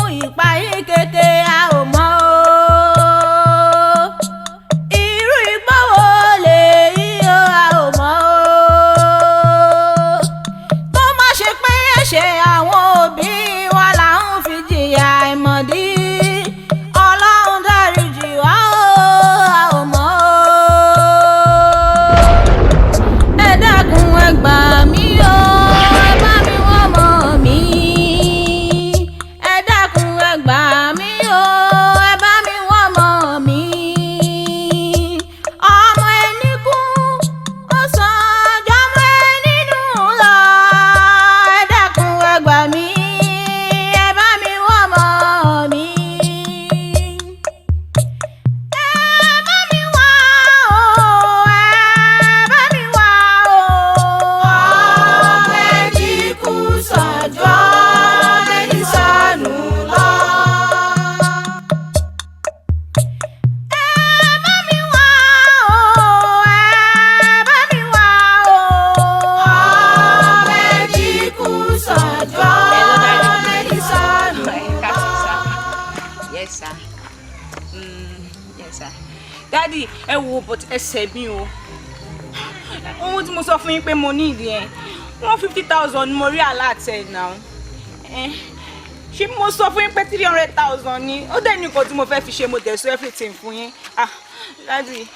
Ìpayín keke a ò mọ̀ o. Irú igbó wo lèyí o, a ò mọ̀ o. Tó má ṣe pé ẹ̀ṣẹ̀ àwọn òbí wa là ń fi jìyà àìmọ̀dí. Ọlọ́run dáríjì wá o, a ò mọ̀ o. Ẹ dákun, ẹ gbà mí o, ẹ bá mi wọ́n mọ̀ mí. Ẹ dákun, ẹ gbà mí o, ẹ bá mi wọ́n mọ̀ mí. Ọmọ ẹni kú, ó sàn jọmọ ẹni nù lọ. Ẹ dákun, ẹ gbà mí, ẹ bá mi wọ́n mọ̀ mí. Ẹ bá mi wá o, ẹ bá mi wá o. Ọmọ ẹni kú sàn jọmọ ẹni sọnù lọ. Ẹ bá mi wá o, ẹ bá mi wá o. Ọmọ ẹni kú sàn jọmọ ẹni sọnù lọ. Yes, sir. Yes, sir. Daddy, ẹ wo, but ẹsẹ̀ mi o. Ohun tí mo sọ fún yín pé mo ní ìdí ẹ̀, 150,000 ni mo rí alert ẹ̀ náà. Ṣé mo sọ fún yín pé 300,000 ni? Ó dẹ̀ ní nǹkan tí mo fẹ́ fi ṣe, mo dẹ̀ sọ everything fún yín. Ah, Daddy.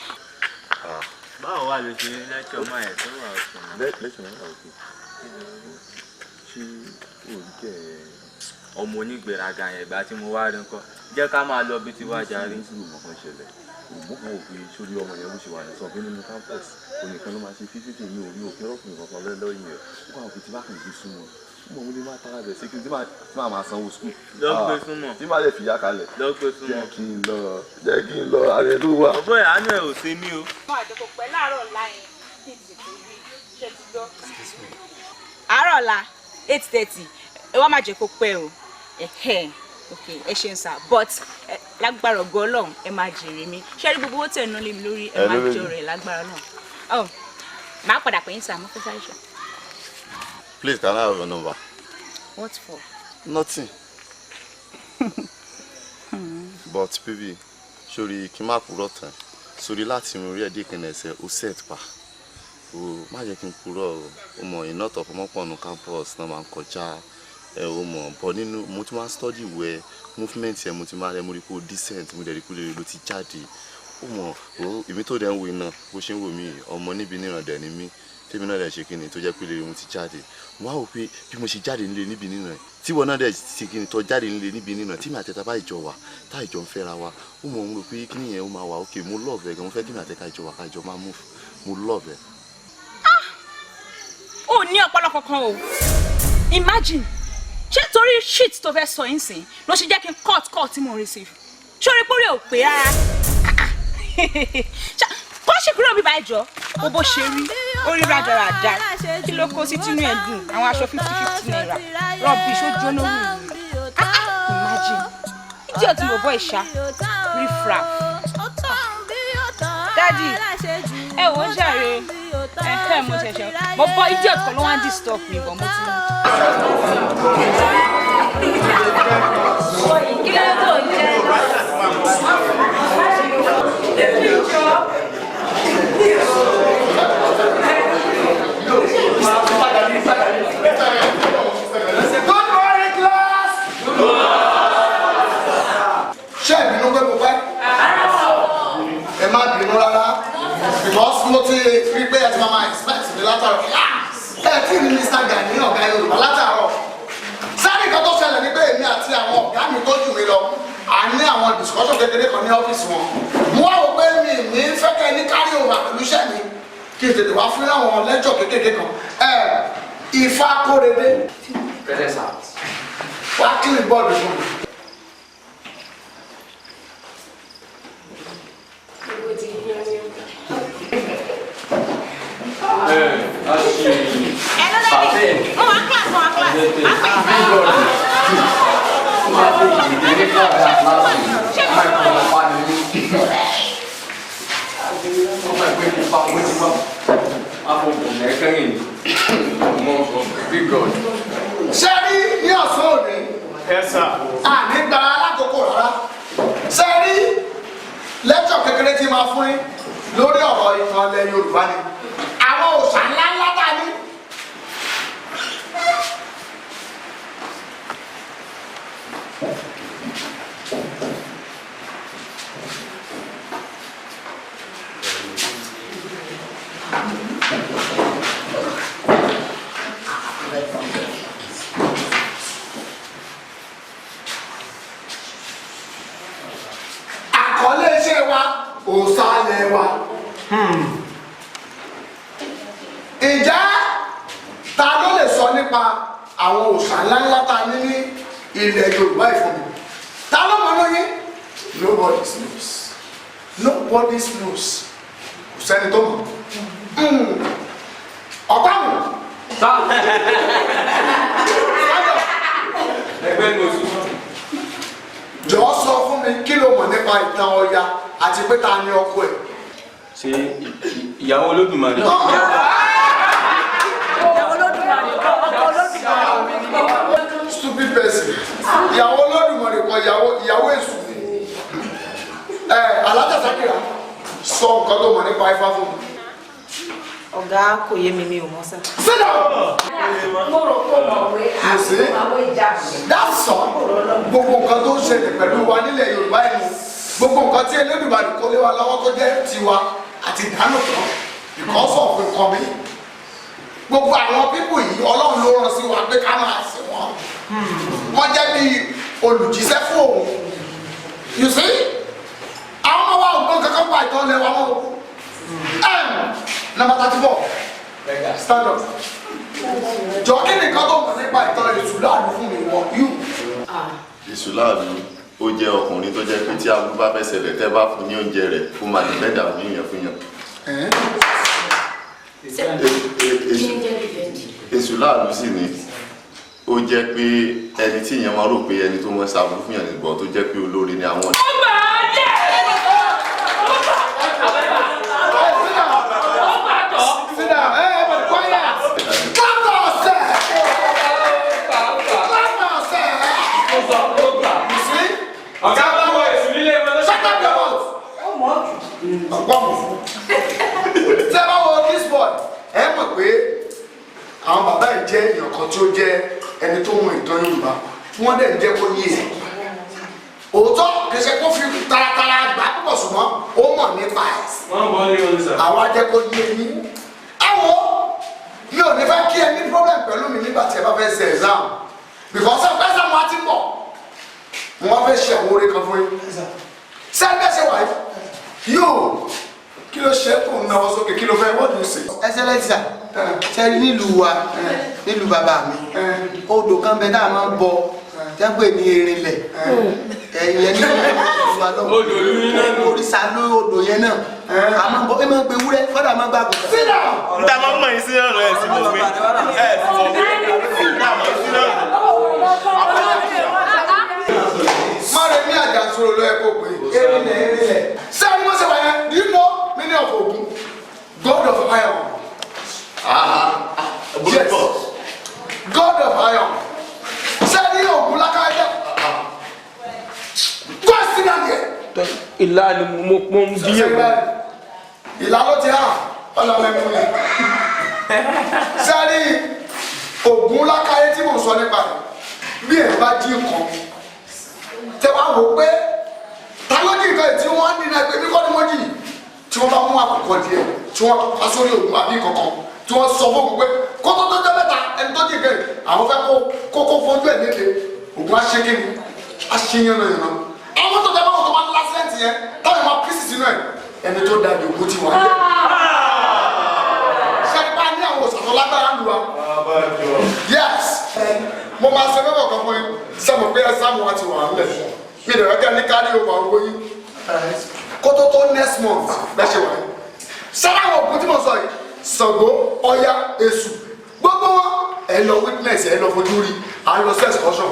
Báwo wà ló ṣe ní lẹ́tọ̀ máa ẹ̀ tó wà ọ̀sán? Lẹ́tọ̀ náà wà òkè. Ṣé o jẹ́ Ọmọ onígbèraga yẹn, ìgbà tí mo wá rí nǹkan, jẹ́ ká máa lọ bí tiwa jàre. Ní sùúrù, mọ̀kan ṣẹlẹ̀. Òmù kan ò pé sórí ọmọ yẹn bó ṣe wà ní sọ pé nínú campus onìkan ló máa ṣe fífífì mi ò rí òkè ọkùnrin kankan lọ́yìn rẹ̀. Ó kàn kò tí bá kàn gbé súnmọ́ mo mo lè má tara bẹ̀ sí kí n tí máa máa sanwó school. Lọ gbé súnmọ́. Tí máa lè fìyà kalẹ̀. Lọ gbé súnmọ́. Jẹ́ kí n lọ, jẹ́ kí n lọ, ààrẹ ló wà. Ọ̀bọ̀ àánú ẹ̀ ò ṣe mí o. Fún àjọpọ̀ pẹ̀ láàárọ̀ ọ̀la yẹn, kí n tètè rí ṣe ti gbọ́. Àárọ̀ ọ̀la 8:30, ẹ wá má jẹ́ kó pẹ́ o. Ẹ̀hẹ́n, ok, ẹ ṣeun sir, but lágbára ògo Ọlọ́run, ẹ máa jèrè mi. Ṣé rí gbogbo owó tẹ̀ ń ná lé mi lórí, ẹ Ẹ máa lórí. jọ rẹ̀ lágbára náà. Oh, màá padà pè yín sir, mo fẹ́ sáré ṣe. Please, can I have your number? What for? Nothing. But baby, sori kí n má purọ́ tán, sori láti irun orí ẹ̀ dé ìkànnì ẹsẹ̀, ó set pa. O má jẹ́ kí n purọ́ o, o mọ̀ iná tọ̀pọ̀mọ́pọ̀ nu campus náà máa ń kọjá ẹ, o mọ̀ bọ̀ nínú mo ti máa ń study wẹ̀ movement ẹ, mo ti máa rẹ, mo rí pé o decent, mo dẹ̀ rí pé ló ti jáde. O mọ̀ o, èmi tó dẹ̀ ń wo iná bó ṣe ń wò mí, ọmọ níbi níran dẹ̀ ni mí, tèmi náà dẹ̀ ṣe kí ni tó jẹ́ pé lè mo ti jáde. Mo wá wò pé bí mo ṣe jáde nílé níbi nínú ẹ̀, tíwọ náà dẹ̀ ṣe kí ni tó jáde nílé níbi nínú ẹ̀, tí mi àtẹ̀tà bá ìjọ wà, tá ìjọ ń fẹ́ra wa, ó mọ̀ ń rò pé kí nìyẹn ó máa wà. Ok, mo love ẹ gan, mo fẹ́ kí mi àtẹ̀ká ìjọ wà, ká ìjọ máa move. Mo love ẹ. Ó ní ọpọlọ kankan o. Imagine, ṣé torí shit tó fẹ́ sọ yín sìn ló ṣe jẹ́ kí n cut call tí mo receive? Ṣé orí pórí ò pé rárá? Kó ṣe kúrò bíbá ẹjọ́ bó bó ṣe rí orí rádaràda. Kí ló kó sí tínú ẹ̀ dùn? Àwọn aṣọ 50-50 naira, rubbish, ó jóná wù mí. Imagine, idiot mo bọ́ ìṣá riffraff. Daddy, ẹ wò ó jàre, ẹ fẹ́ mo ṣẹ̀ṣẹ̀ mo bọ́ idiot kan ló wá ń disturb mi bọ̀ mo ti. Kí ló tó ń jẹ́? Good morning, class. Ṣé ìbínú pé mo pẹ́? Ẹ má bínú rárá. Because mo ti rí pé ẹ ti máa expect mi látàrọ̀. Ẹ tí ní Mr. Gani, ọ̀gá Yorùbá látàrọ̀. Sáré, nǹkan tó ṣẹlẹ̀ ní pé èmi àti àwọn ọ̀gá mi tó jù mí lọ, à ní àwọn discussion kékeré kan ní ọ́fíìsì wọn. Mo wá wò pé mi ní fẹ́ kẹ́ ní carry over pẹ̀lú iṣẹ́ mi, kí n tètè wá fún àwọn lecture kékeré kan. Ẹ Ifá Kórede. Present, sir. Wá clean board fún mi. Hello, daddy. Mo wà class, mo wà class. Má pè é. Ṣé mi Ṣé rí ní ọ̀sán òní Yes, sir. Àní gbara alákòókò rárá. Ṣé ẹ rí lẹ́tọ̀ kékeré tí máa fún yín lórí ọ̀rọ̀ ìtàn ilẹ̀ Yorùbá ni àwọn òòṣà ńlá ńlá tá a ní. Àkọlé iṣẹ́ wa, òòṣà ilẹ̀ wa. Ǹjẹ́ ta ló lè sọ nípa àwọn òòṣà ńláńlá tá a ní ní ilẹ̀ Yorùbá ìfún mi? Ta ló mọ̀ lóyún? Nobody knows. Nobody knows. Kò sẹ́ni tó mọ̀. Ọ̀pá mi. Ẹgbẹ́ mi ò sùn. Jọ̀ọ́ sọ fún mi, kí ló mọ̀ nípa ìtàn Ọya àti pé ta ni ọkọ ẹ̀? Ṣé ìyàwó Olódùmarè? Ìyàwó Olódùmarè, ọkọ Olódùmarè. Stupid person. Ìyàwó Olódùmarè kọ́, ìyàwó èṣù ni. Ẹ Alájà Sákìrà, sọ nǹkan tó mọ̀ nípa Ifá fún mi. Ọ̀gá, kò yé mi, mi ò mọ̀ sá. Sit down. Mo rò pé mọ̀ pé You see? àwọn ìjà. That's all. Gbogbo nǹkan tó ń ṣẹlẹ̀ pẹ̀lú wa nílẹ̀ Yorùbá yìí, gbogbo nǹkan tí Elédùmarè kó lé wa lọ́wọ́ tó jẹ́ tiwa àti ìdánù kan because of nǹkan mi. Gbogbo àwọn people yìí, Ọlọ́run ló rán sí wa pé ká máa sìn wọ́n. Wọ́n jẹ́ bí olùjíṣẹ́ fún òun. You see? Àwọn ọmọ wa ò gbọ́n kankan pa ìtàn ilẹ̀ wa mọ́. Number 34, stand up. Jọ, kí ni nǹkan tó mọ̀ nípa ìtàn Èṣù láàlú fún mi wọ you? Èṣù láàlú, ó jẹ́ ọkùnrin tó jẹ́ pé tí aburú bá fẹ́ ṣẹlẹ̀, tẹ́ bá fún ní oúnjẹ rẹ̀, ó máa lè fẹ́ dààmú yẹn fún yàn. Èṣù láàlú sì ni ó jẹ́ pé ẹni tí èèyàn máa rò pé ẹni tó mọ̀ ṣàbùrú fún yàn nìbọn, tó jẹ́ pé olóore ni àwọn. Ó gbà á jẹ́. Ó gbà tọ́. Sit down. Hey, everybody, quiet. Clap yourself. Clap yourself. You see? Ọ̀gá, bá wọ èṣù nílé wọn lọ́sẹ̀. Shut up your mouth. Ọ̀pọ̀ mọ̀. Tẹ́ bá wo this boy, ẹ mọ̀ pé àwọn bàbá yìí jẹ́ èèyàn kan tí ó jẹ́ ẹni tó mọ ìtàn Yorùbá. Wọ́n dẹ̀ ń jẹ́ kó yé ẹ̀. Òótọ́, kì í ṣe kó fi taratara gbà púpọ̀, ṣùgbọ́n ó mọ̀ nípa ẹ̀. Wọ́n ń bọ́ ní wọn sà. Àwa jẹ́ kó yé yín. Ẹ wo, mi ò ní fẹ́ kí ẹ ní problem pẹ̀lú mi nígbà tí ẹ bá fẹ́ ṣe exam, because ẹ fẹ́ exam wa ti ń bọ̀. Mo wá fẹ́ ṣe àwọn oore kan fún yín. Sẹ́ni ṣe wà yìí yóò, kí ló ṣe tó ń náwó sókè? Kí ló fẹ́? What do you say? Excellent sir, ṣe nílùú wa, nílùú bàbá mi, odò kan bẹ tá a máa ń bọ tẹ́ ń pè ní Erinlẹ̀. Ẹ̀yẹ ní ìlú wa lọ́wọ́. Odò ìlú yín náà nù. Òrìṣà ló odò yẹn náà. A máa ń bọ, ẹ máa ń pe ewúrẹ́, kọ́dà máa ń gbà kùtà. Sit down. Níta máa ń mọ̀ yín sí ọ̀rọ̀ ẹ̀ sí mọ̀ wí. Ẹ̀ sì mọ̀ wí. Níta mọ̀ yín sí ọ̀rọ̀. Márẹ̀mí Àjànsoro ló yẹ kó pé Erinlẹ̀, Erinlẹ̀. Sẹ́ni bó ṣe wà yẹn, do you know meaning of Ogun? God of iron. Yes, God of iron. Sẹ́ni Ogun lákàájá, go and sit down there. Ìlà ni mo ń díyẹ̀ mọ́. Ìlà ló ti hà ọlọ́mọ ẹ̀mú ni. Sẹ́ni Ògún lákàáyé tí mò ń sọ nípa rẹ̀, bí ẹ̀ bá jí nǹkan, tẹ wá wò pé ta ló jí nǹkan yìí, tí wọ́n ní náà pé mí kọ́ ni wọ́n jì, tí wọ́n bá mú àkùkọ díẹ̀ tí wọ́n pa sórí Ògún àbí kankan, tí wọ́n sọ fún Ògún pé kótó tó jẹ́ mẹ́ta, ẹni tó jí nǹkan yìí, àwọn fẹ́ kó kó fojú ẹ̀ léde, Ògún á ṣe kí ni? Á ṣe yánnayànna. Àwọn tó jẹ́ báwọn tó máa ń lásẹ̀ntì yẹn táwọn máa písì sínú ẹ̀, ẹni tó dàbí Ògún ti wà jẹ́. Ṣẹ́ni bá ní àwọn òṣàtọ̀ lágbára lù wa. Yes, mo máa ṣe mẹ́fọ̀ kan fún yín. Sẹ́mo pé ẹ sáàmù wa ti wà ńlẹ̀, mi lè rẹ́kẹ́ ní kárí over owó yín kó tó tó next month lẹ́sẹ̀ wáyé. Sára àwọn òkú tí mo sọ yìí, Ṣàngó, Ọya, Èṣù, gbogbo wọn, ẹ lọ witness, ẹ lọ fojú rí. À ń lọ sí excursion.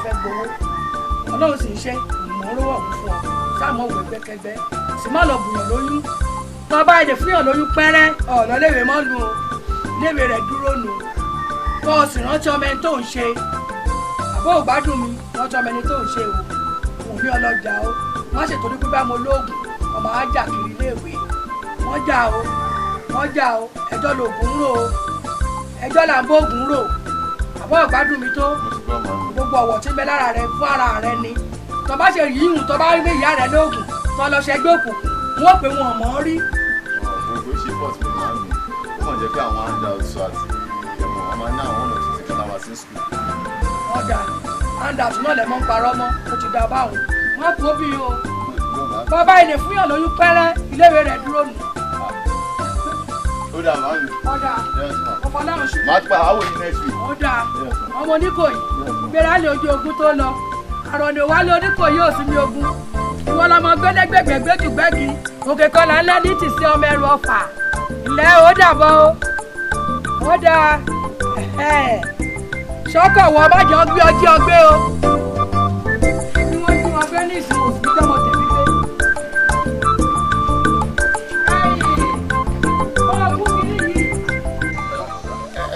fẹ́ gbowó. Ọlọ́run sì ń ṣe ìmọ̀ ń rówó ọ̀hún fún ọ. Sáà mọ̀ wọ ẹgbẹ́kẹgbẹ́, sì má lọ bùyàn lóyún. Tọ́ bá èdè fúnyàn lóyún pẹ́rẹ́, ọ̀nà léwe mọ́ nu o, léwe rẹ̀ dúró nu. Kọ́ ọ sì rántí ọmọ ẹni tó ń ṣe. Àbó ò gbádùn mi, rántí ọmọ ẹni tó ń ṣe o. Òun mi ọlọ́jà o, má ṣètò pé bá mo lóògùn, ọmọ á jà kiri iléèwé. Wọ́n jà o, wọ́n jà o, ẹjọ́ lògùn ń rò o, ẹjọ́ là ń bóògùn rò. Àbó ò gbádùn mi tó, gbogbo ọ̀wọ̀ tí ń bẹ lára rẹ fún ara rẹ ni. Tọ́ bá ṣe yíyùn, tọ́ bá rí ìyá rẹ lóògùn, tọ́ lọ ṣẹgbẹ́ òkùnkùn, wọ́n pè wọ́n mọ́ rí. Gbogbo ṣe pọ̀ tí mo máa ń mi, ó kàn jẹ́ pé àwọn handouts àti ẹ̀mọ́ a máa ní àwọn ọ̀nà tuntun kan láwa sí school. Ọjà handout náà lẹ̀ mọ́ ń parọ́ mọ́, ó ti dà báwọn. Wọ́n kú bí o. Bàbá ilé fún yàn lóyún pẹ́rẹ́, iléèwé rẹ̀ dúró nù. Ó dà máa mi. Ọ̀dà ọ̀pọ̀ láwọn ṣùgbọ́n. Màá pa àwọn yìí next week. Ó dà ọmọ Oníkòyí, gbéra lé ojú ogun tó lọ. Àròdè wálé Oníkòyí ò sí ní ogun. Ìwọ lọmọ gbẹdẹgbẹgbẹ gbẹdùgbẹgi, òkè kọlà ńlá ní tìsí ọmọ ẹrù ọfà. Ilẹ̀ ó dàbọ̀ o, ó dà ṣọ́kọ̀ wọ má jọ gbé ọjí ọgbẹ́ o. Bí wọ́n jí wọn gbé ní ìsìn òsì tọ́mọ tèmi gbé.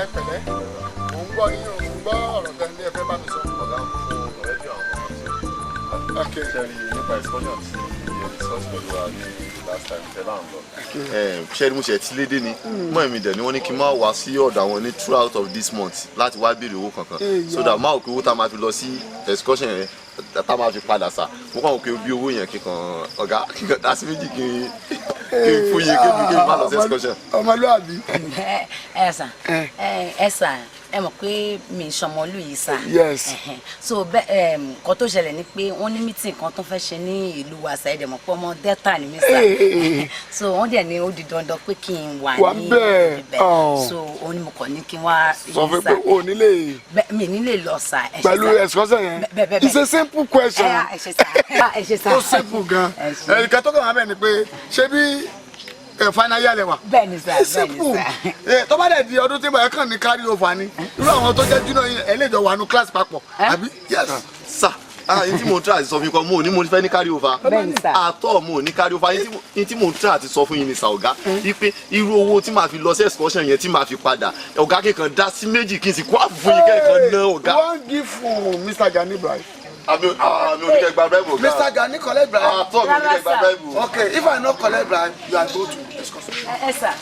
Ẹ pẹ̀lẹ́, mò ń gbọ́ yín o, mò ń gbọ́ ọ̀rọ̀ tẹ́ ní ẹ fẹ́ bá mi sọ. Ọ̀gá ń fún ọ̀rẹ́ bí àwọn ọmọ kan tó. Ṣẹ́rí nípa excursion tí ẹ discuss pẹ̀lú wa ní last time tẹ́ là ń lọ. Ṣẹ́rí mo ṣe ti lédè ni mọ́ èmi dẹ̀ ni wọ́n ní kí n má wá sí ọ̀dọ̀ àwọn ní throughout of this month láti wá béèrè owó kankan, so that máa òkè owó tá a máa fi lọ sí excursion yẹn tá a máa fi padà sà. Mo kàn wọ́n pé bí owó yẹn kíkan ọ̀gá kíkan dá sí méjì kí n fún yín kí n má lọ sí excursion. Ọmọlúwàbí. Ẹ sà, ẹ sà, ẹ mọ̀ pé mi ń ṣọmọlú yìí sà. Yes. So bẹ́ẹ̀, nǹkan tó ṣẹlẹ̀ ni pé wọ́n ní meeting kan tó fẹ́ ṣe ní ìlú wa sà. Ẹ dẹ̀ mọ̀ pé ọmọ Delta ni mí sà, so wọ́n dẹ̀ ní ó di dandan pé kí n wà ní ibẹ̀, so òun ni mo kàn ní kí n wá. Sọ fún pé o ní lè. Mi ní lè lọ sà. Pẹ̀lú excursion yẹn, it's a simple question. Ẹ ṣe sà, ẹ ṣe sà. Ó simple gan. Ẹ̀ka tó kàn wá bẹ́ẹ̀ ni pé ṣé bí final year lẹ wà. Bẹ́ẹ̀ni sà, bẹ́ẹ̀ni sà. Tó bá dẹ̀ di ọdún tí mo ẹ̀ kàn ní carry over ni, irú àwọn tó jẹ́ junior yìí ẹ̀ lè jọ wà nù class papọ̀ àbí. Yes. Sà, yín tí mo ń try àti sọ fún yín kọ́, mo ò ní mo fẹ́ ní carry over. Bẹ́ẹ̀ni sà. Àtọ́ mo ò ní carry over. Yín tí mo ń try àti sọ fún yín ni sà ọ̀gá, wípé irú owó tí màá fi lọ sí excursion yẹn tí màá fi padà, ọ̀gá kíkan dá sí méjì kí n sì kó àfùfù yín kẹ́ẹ̀kan ná ọ̀gá. Wọ́n give fún Mr. Gani bribe. Àmì oníkẹ́ gba bribe ọ̀gá. Mr. Gani collect bribe. Àtọ́ mi oníkẹ́ gba bribe. Okay, if I no collect bribe, you are go to excursion. Ẹ sà,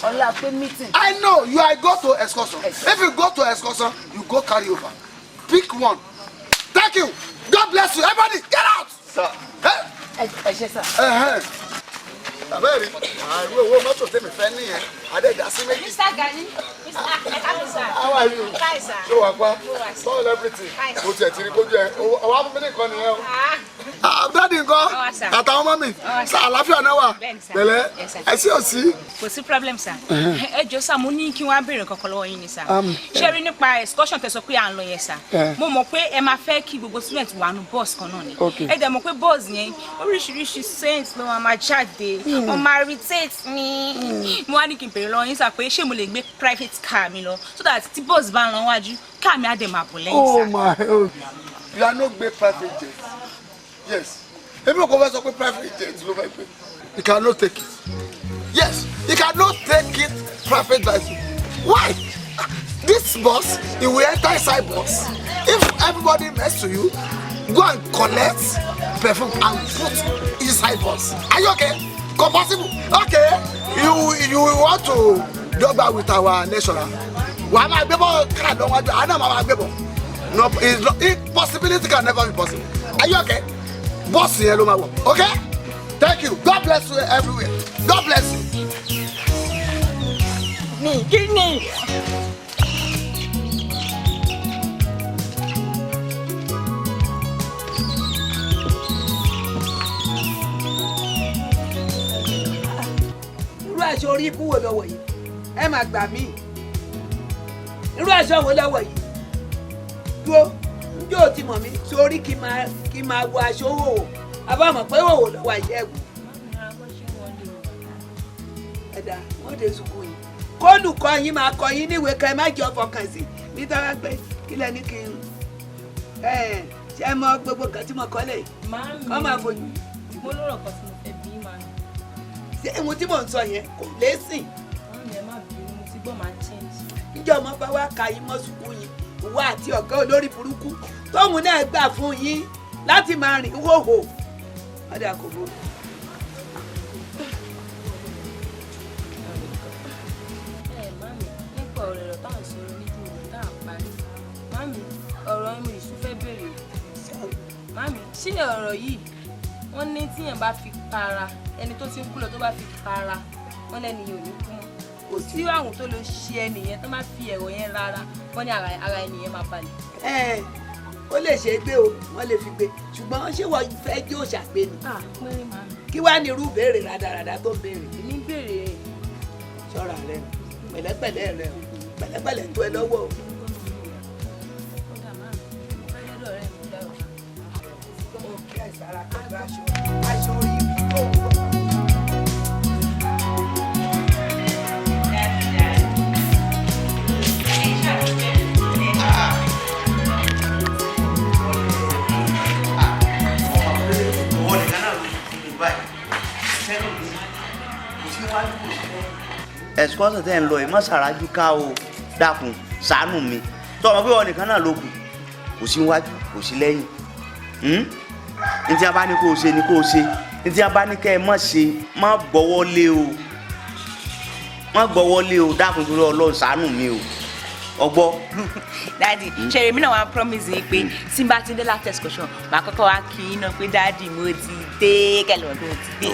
ọlá pé meeting. I know you are go to excursion. If you go to excursion, you go carry over. Pick one. Thank you. God bless you. Everybody, get out. Sir. Ẹ ṣe sà. Abẹ́rẹ́ àìrú owó mọ́tò tèmi fẹ́ nìyẹn, Adédásí méjì. Mr. Gani, Mr. Ẹ How are you? Hi, sir. Ṣé wàá pa? Solve everything. Mo tiẹ̀ ti rí kójú ẹ, ọwọ́ afúnmi nìkan nìyẹn o. Dádì ńkọ́? Àtàwọn ọmọ mi, àlàáfíà náà wà. Pẹ̀lẹ́, ẹ sí òsì. Kò sí problem sir. Ẹ jọ̀ọ́ sir, mo ní kí wọ́n á béèrè kankan lọ́wọ́ yín ni sir. Ṣé rí nípa excursion tẹ́ sọ pé à ń lọ yẹn sir? Mo mọ̀ pé ẹ máa fẹ́ kí gbogbo student wà nù bus kan náà ni. Ẹ dẹ̀ mọ̀ pé bus yẹn oríṣiríṣi student ló máa jáde, wọ́n máa irritate mi. Mo wá ní kí n béèrè lọ́wọ́ yín sir pé ṣé mo lè gbé private car mi lọ so that tí bus bá ń lọ wájú, car mi á dẹ̀ máa bọ̀ lẹ́yìn sir. Oh my God, you are no gbé private jet. Yes, èmi ò kò fẹ́ sọ pé private jet ló fẹ́ gbé. You cannot take it. Yes, you cannot take it private bicycle. Why? This bus, it will enter inside bus. If everybody next to you, go and collect perfume and put inside bus. Are you okay? Compatible? Okay. You want to dọ́gba with our national. Wàá máa gbé bọ́ káà lọ́wọ́ àjọ, àná máa gbé bọ̀. No, it's not, impossibility can never be possible. Are you okay? Bọ́ọ̀sì yẹn ló máa wọ̀. Okay? Thank you. God bless you everywhere. God bless you. Ní kí ni? Irú aṣọ orí ikú wo lọ́wọ́ yìí? Ẹ máa gbà mí. Irú aṣọ wo lọ́wọ́ yìí? Dúró, njó ti mọ̀ mí sórí kí máa wọ aṣọ òwò. Àbá mọ̀ pé òwò lọ́wọ́ àyè ẹ̀wù. Ẹ̀dá, wọ́n dé sùkú yìí. Kólùkọ́ yín máa kọ yín níwèé kan, ẹ má jẹ́ ọ̀fọ̀kàn sí. Nítorí pé kí lẹ ní kí n Ẹ ṣe mọ gbogbo kan tí mo kọ́ lẹ̀ kọ́ máa fojú. Mo lọ́rọ̀ kan tí mo fẹ́ bí màmí. Ṣé ohun tí mò ń sọ yẹn kò lésìn? Màmí, ẹ má bínú, mo ti gbọ́, máa change. Níjọ́ ọmọ bá wá ka yín mọ́ sùkú yín, ìwọ àti ọ̀gá olórí burúkú tóun náà gbà fún yín láti máa rìn hóhò. Ọ̀dà kò burú. Ẹ màmí, nípa ọ̀rọ̀ ẹ̀rọ táwọn sọ níjú òun tá à ń parí. Màmí, ọ̀rọ̀ ẹ̀mí ìṣú fẹ́ bèrè. Màmí, ṣé ọ̀rọ̀ yìí wọ́n ní tíyàn bá fi para ẹni tó ti ń kú lọ, tó bá fi para wọ́n lẹ́ni yìí ò ní kú mọ́? Kò sí àrùn tó lè ṣe ẹnìyẹn tó máa fi ẹ̀rọ yẹn rárá, wọ́n ní ara ẹnìyẹn máa balẹ̀. Ẹ ó lè ṣe é gbé o, wọ́n lè fi gbé, ṣùgbọ́n ṣé wọ́n fẹ́ jẹ́ òṣàgbé ni? Péré màmí. Kí wàá ní irú béèrè rádaràda tó ń béèrè? Èmi ń béèrè. Ṣọ́ra rẹ o, pẹ̀lẹ́pẹ̀lẹ́ rẹ o, pẹ̀lẹ́pẹ̀lẹ́ tó ẹ lọ́wọ́ o. Ó dà màmí, mo fẹ́ lọ́dọ̀ ọ̀rẹ́ mi dá o. Ó kí àìsàrà pẹ̀lú aṣọ orí ibi tó ń wọ̀. Owó nìkan náà ló fún mi báyìí sẹ́nu mi kò sí wájú kò sí lẹ́yìn. Ẹ̀sìkọ́sì tẹ́ ń lọ yìí, má ṣàrájú ká o, dákun ṣàánú mi, tó ọmọ pé wọn nìkan náà ló kù, kò sí wájú kò sí lẹ́yìn. Ní tí a bá ní kó o ṣe ni kó o ṣe, ní tí a bá ní kẹ́ ẹ má ṣe, má gbọ́wọ́ lé o, má gbọ́wọ́ lé o, dákun torí Ọlọ́run ṣàánú mi o, ọgbọ́. Daddy, ṣe èmi náà wá promise yín pé tí n bá ti dé láti excursion, màá kọ́kọ́ wá kí yín náà pé daddy mo ti dé, kẹ́lẹ́ wọn pé mo ti dé.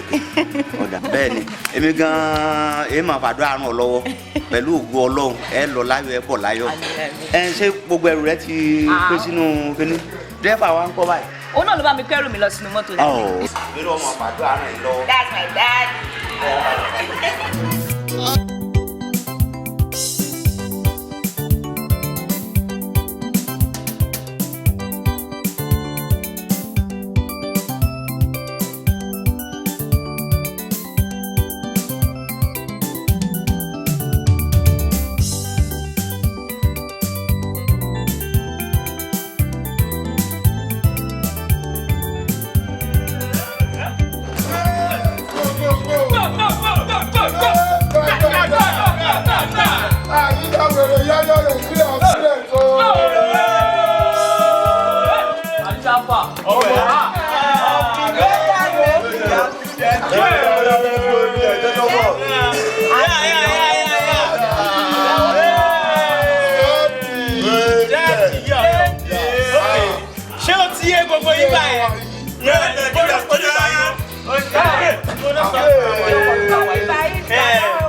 Ọ̀dà bẹ́ẹ̀ ni, èmi gan-an èmi máa fàdúrà àrùn ọ lọ́wọ́ pẹ̀lú ògo Ọlọ́run, ẹ lọ láyọ̀ ẹ bọ̀ láyọ̀. Ẹ ṣé gbogbo ẹrù rẹ ti pé sínú kínní? Dírẹ́fà wa ń kọ́ báyìí. Òun náà ló bá mi kẹ́rù mi lọ sínú mọ́tò daddy. Ọ̀ mi ló máa fàdúrà àrùn ẹ lọ́wọ́. That's my daddy. Ṣé o ti yé gbogbo yín báyìí?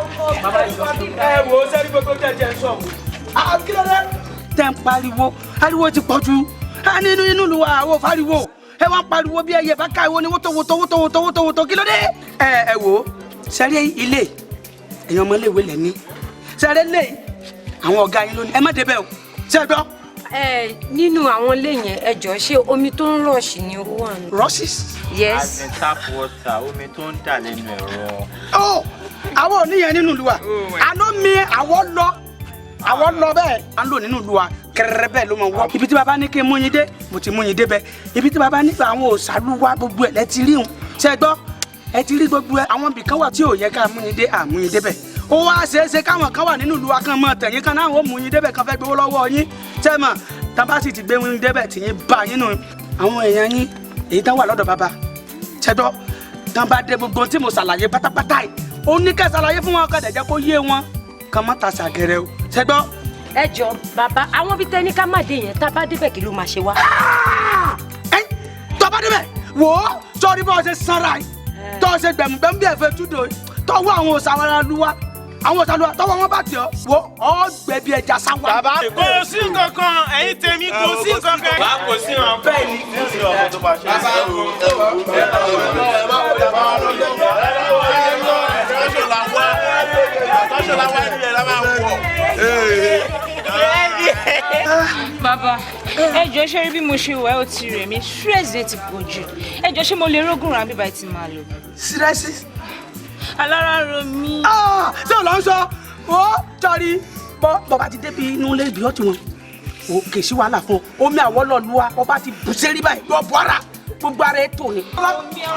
Ẹ wo sẹ́ni gbogbo jẹ́jẹ́ sọ. Kí ló dé? Tẹ́ ń pariwo, ariwo ti pọ̀ jù. A nínú inú lu wa àwọn fariwo. Ẹ wá ń pariwo bí ẹyẹ bá ká ìwọ ni wótò wótò wótò wótò wótò wótò, kí ló dé? Ẹ wo sẹ́rí ilé ẹ̀yin ọmọléèwé lẹ̀ ní. Sẹ́rí lé àwọn ọ̀gá yín lónìí, ẹ má débẹ̀ o. Ṣé ẹ gbọ́? Ẹ nínú àwọn ilé yẹn, ẹ jọ̀ọ́, ṣé omi tó ń rọ̀ṣì ni ó wà ní. Rushes? Yes. As in tap water, omi tó ń dà lẹ́nu ẹ̀rọ. Ó àwọn oníyẹn nínú ìlú wa, àná mi àwọn lọ, àwọn lọ bẹ́ẹ̀ à ń lò nínú ìlú wa kẹrẹrẹ bẹ́ẹ̀ ló máa wọ. Ibi tí baba ní kí n mú yín dé, mo ti mú yín dé bẹ́ẹ̀. Ibi tí baba ní àwọn òṣàlù wa gbogbo ẹ̀ lẹ ti rí hun. Ṣé ẹ gbọ́? Ẹ ti rí gbogbo ẹ. Àwọn ibì kan wà tí ò yẹ ká mú yín dé, à mú yín dé bẹ́ẹ̀. Ó wá ṣeéṣe káwọn kan wà nínú ìlú wa kan mọ tẹ̀yìn kan náà ó mú yín débẹ̀ kan fẹ́ gbowó lọ́wọ́ yín. Ṣé mọ̀ tábà sì ti gbé yín débẹ̀ tì yín bá yín nù àwọn èèyàn yín èyí tán wà lọ́dọ̀ bàbá. Ṣé gbọ́? Tán bá dé gbogbo tí mo ṣàlàyé pátápátá yìí, ó ní kẹ́ ṣàlàyé fún wọn, kẹ́ dẹ̀ jẹ́ kó yé wọn, kàn má ta ṣàgẹ̀rẹ̀ o. Ṣé gbọ́? Ẹ jọ̀ọ́ bàbá, àwọn bíi tẹni ká má dé yẹn, tá a bá débẹ̀ kí ló máa ṣe wá? Tó bá débẹ̀ wò ó, sọ́ọ́rí bá ọ ṣe sanra yìí, tó o ṣe gbẹ̀mùgbẹ̀mù bí ẹ̀fẹ̀ túdò yìí, tọ́wọ́ àwọn òṣàwáralúwa, àwọn òṣàlúwa tọ́wọ́ wọn bá tẹ̀ ọ́, wò ó gbẹ bí ẹja sáwà. Bàbá kò sí nǹkankan, ẹ̀yin tèmi kò sí nǹkankan. Bàbá kò sí wọn. Bẹ́ẹ̀ ni. Bàbá, ẹ jọ̀ọ́, ṣé rí bí mo ṣe wà, ó ti rẹ̀ mí, stress yẹn ti pọ̀ jù. Ẹ jọ̀ọ́, ṣé mo lè rógùn rà bíbá tí màá lò? Stress? Alára ro mí. Ṣé o lọ ń sọ? Ó sọrí bọ́ bọ́ba ti débi inú ilé ìbí ọtí wọn. O kè sí wàhálà fún ọ omi àwọn ọlọ́ọ̀lùwà ọba ti bù sẹ́rí báyìí yọ bọ́ ara gbogbo ara ẹ̀ tó ni.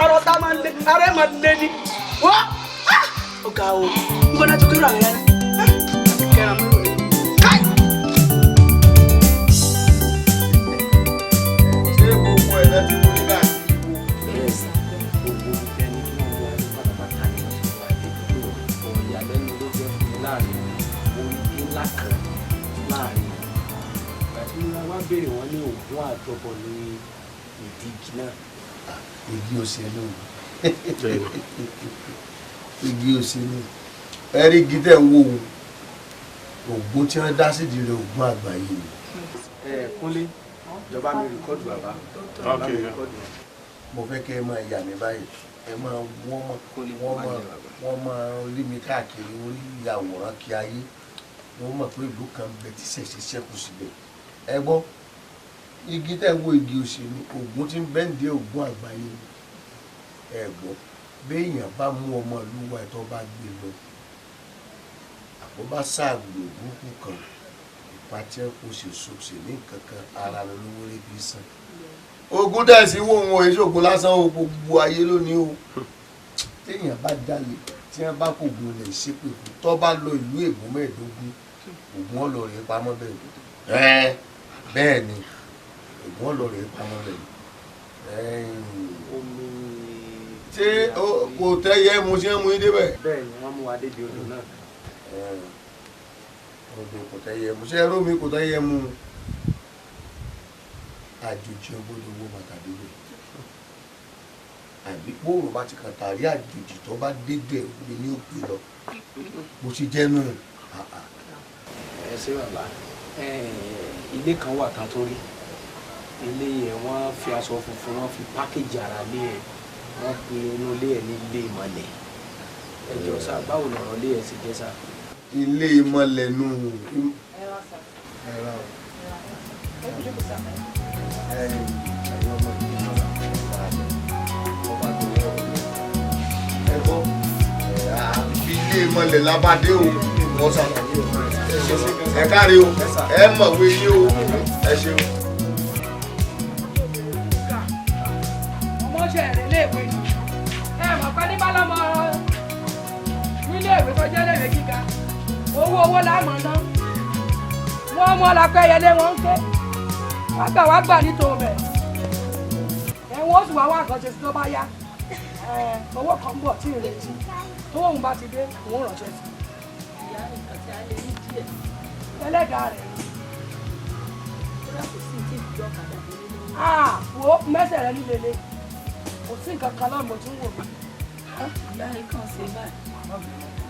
Ọ̀rọ̀ tá a máa lé ara ẹ̀ máa lé ni. Wọ́n ó ga o n bọ́dá tó kéré àwọn yẹn kẹràn mẹ́rin ni. Ṣé gbogbo ẹ̀ lẹ́tí mú nígbà tí wo. Gbogbo ìtẹ́ni kí wọ́n wọ ọdún pátápátá ni wọ́n ti wà dé ọ̀rọ̀ ìyàlẹ́nu ló jẹ́ fún mi láàrin orí ńlá kan láàrin ìgbà tí wọ́n wá béèrè wọn ní ògùn àjọbọ ní ìdí igi náà. Igi òṣèlú, igi òṣèlú, ẹ̀rí igi tẹ̀ ń wò ó, ògùn tí wọ́n dá sídìí rẹ̀, ògùn àgbáyé ni. Ẹ Kúnlé, ìjọba mi record bàbá. Bàbá mi record. Mo fẹ́ kẹ́ ẹ máa yà mí báyìí, ẹ máa wọ́n mọ̀ wọ́n máa rí mi káàkiri orí àwòrán kí ayé wọ́n mọ̀ pé ìlú kan bẹ tí ṣẹ̀ṣẹ̀ ṣẹ́kù síbẹ̀. Ẹ gbọ́, igi tẹ̀ ń wo, igi òṣèlú, ògùn tí ń bẹ́ǹdé, ògùn àgbáyé ni. Ẹ gbọ́, béèyàn bá mú ọmọ ìlú wa ẹ̀ tó bá gbé lọ, àbó bá ṣàgbò burúkú kan ìpa tí ẹ kò ṣe ṣòṣè ní kankan ara lọ lówó rí bí sàn. Ogun tẹ̀sí wo wọn èso ògùn lásán o, gbogbo ayé lónìí o. Téèyàn bá jalè tí wọ́n bá kò gun lè ṣépè fún, tó bá lọ ìlú ègbó 15, ògùn ọlọ́ọ̀rẹ́ pamọ́ bẹ́ẹ̀. Ẹ bẹ́ẹ̀ ni, ògùn ọlọ́ọ̀rẹ́ pamọ́ bẹ́ẹ̀. Ṣé kò tẹ́yẹ mu ṣé mu yín débẹ̀? Bẹ́ẹ̀ ni, wọ́n mú wa débi odò náà. Odò kò tẹ́yẹ mu, ṣé ẹrú mi kò tẹ́yẹ mu? Àjòjì ọgbọ́dọ̀ owó bàtà débẹ̀, àbí bóòrò bá ti kàn tàrí àjòjì tó bá débẹ̀ omi ní òpè lọ bó ti jẹ́ nù. Ẹ ṣé bàbá, ilé kan wà tá tó rí ilé yẹn, wọ́n fi aṣọ funfun, wọ́n fi pákéjì ara lé ẹ̀, wọ́n pe inú ilé ẹ̀ ní ilé ìmọ̀lẹ̀. Ẹ jọ sá, báwo lọ̀rọ̀ ilé ẹ̀ sì jẹ́ sá? Ilé ìmọ̀lẹ̀ nù. Ilé ìmọ̀lẹ̀ labadé o, wọ́n ṣàlàyé ẹ káre o, ẹ mọ̀wé yín o, ẹ ṣeun. Ọmọọṣẹ rẹ léèwé ni ẹ mọ̀ pé ní bálámọ níléèwé tó jẹ́ léèwé gíga, owó owó láàmú ná wọ́n mú ọlápẹ́yẹlé wọn ń ké wá gbà wá gbà nítorí bẹ̀ ẹ̀wọ̀n oṣù wá wá nǹkan ṣe sí tó bá yá. Owó kan ń bọ̀ tí ì retí, tó òun bá ti dé òun ránṣẹ́ sí Ìyá, nǹkan tí a lè rí díẹ̀. Ẹlẹ́dàá rẹ̀. Kódà kò sí tí ìjọ kàdà délé lọ́wọ́. Wo mẹ́sẹ̀ rẹ nílele, kò sí nǹkan kan lọ́mọ tí ń wò mí. Ìyá yìí kàn ṣe báyìí,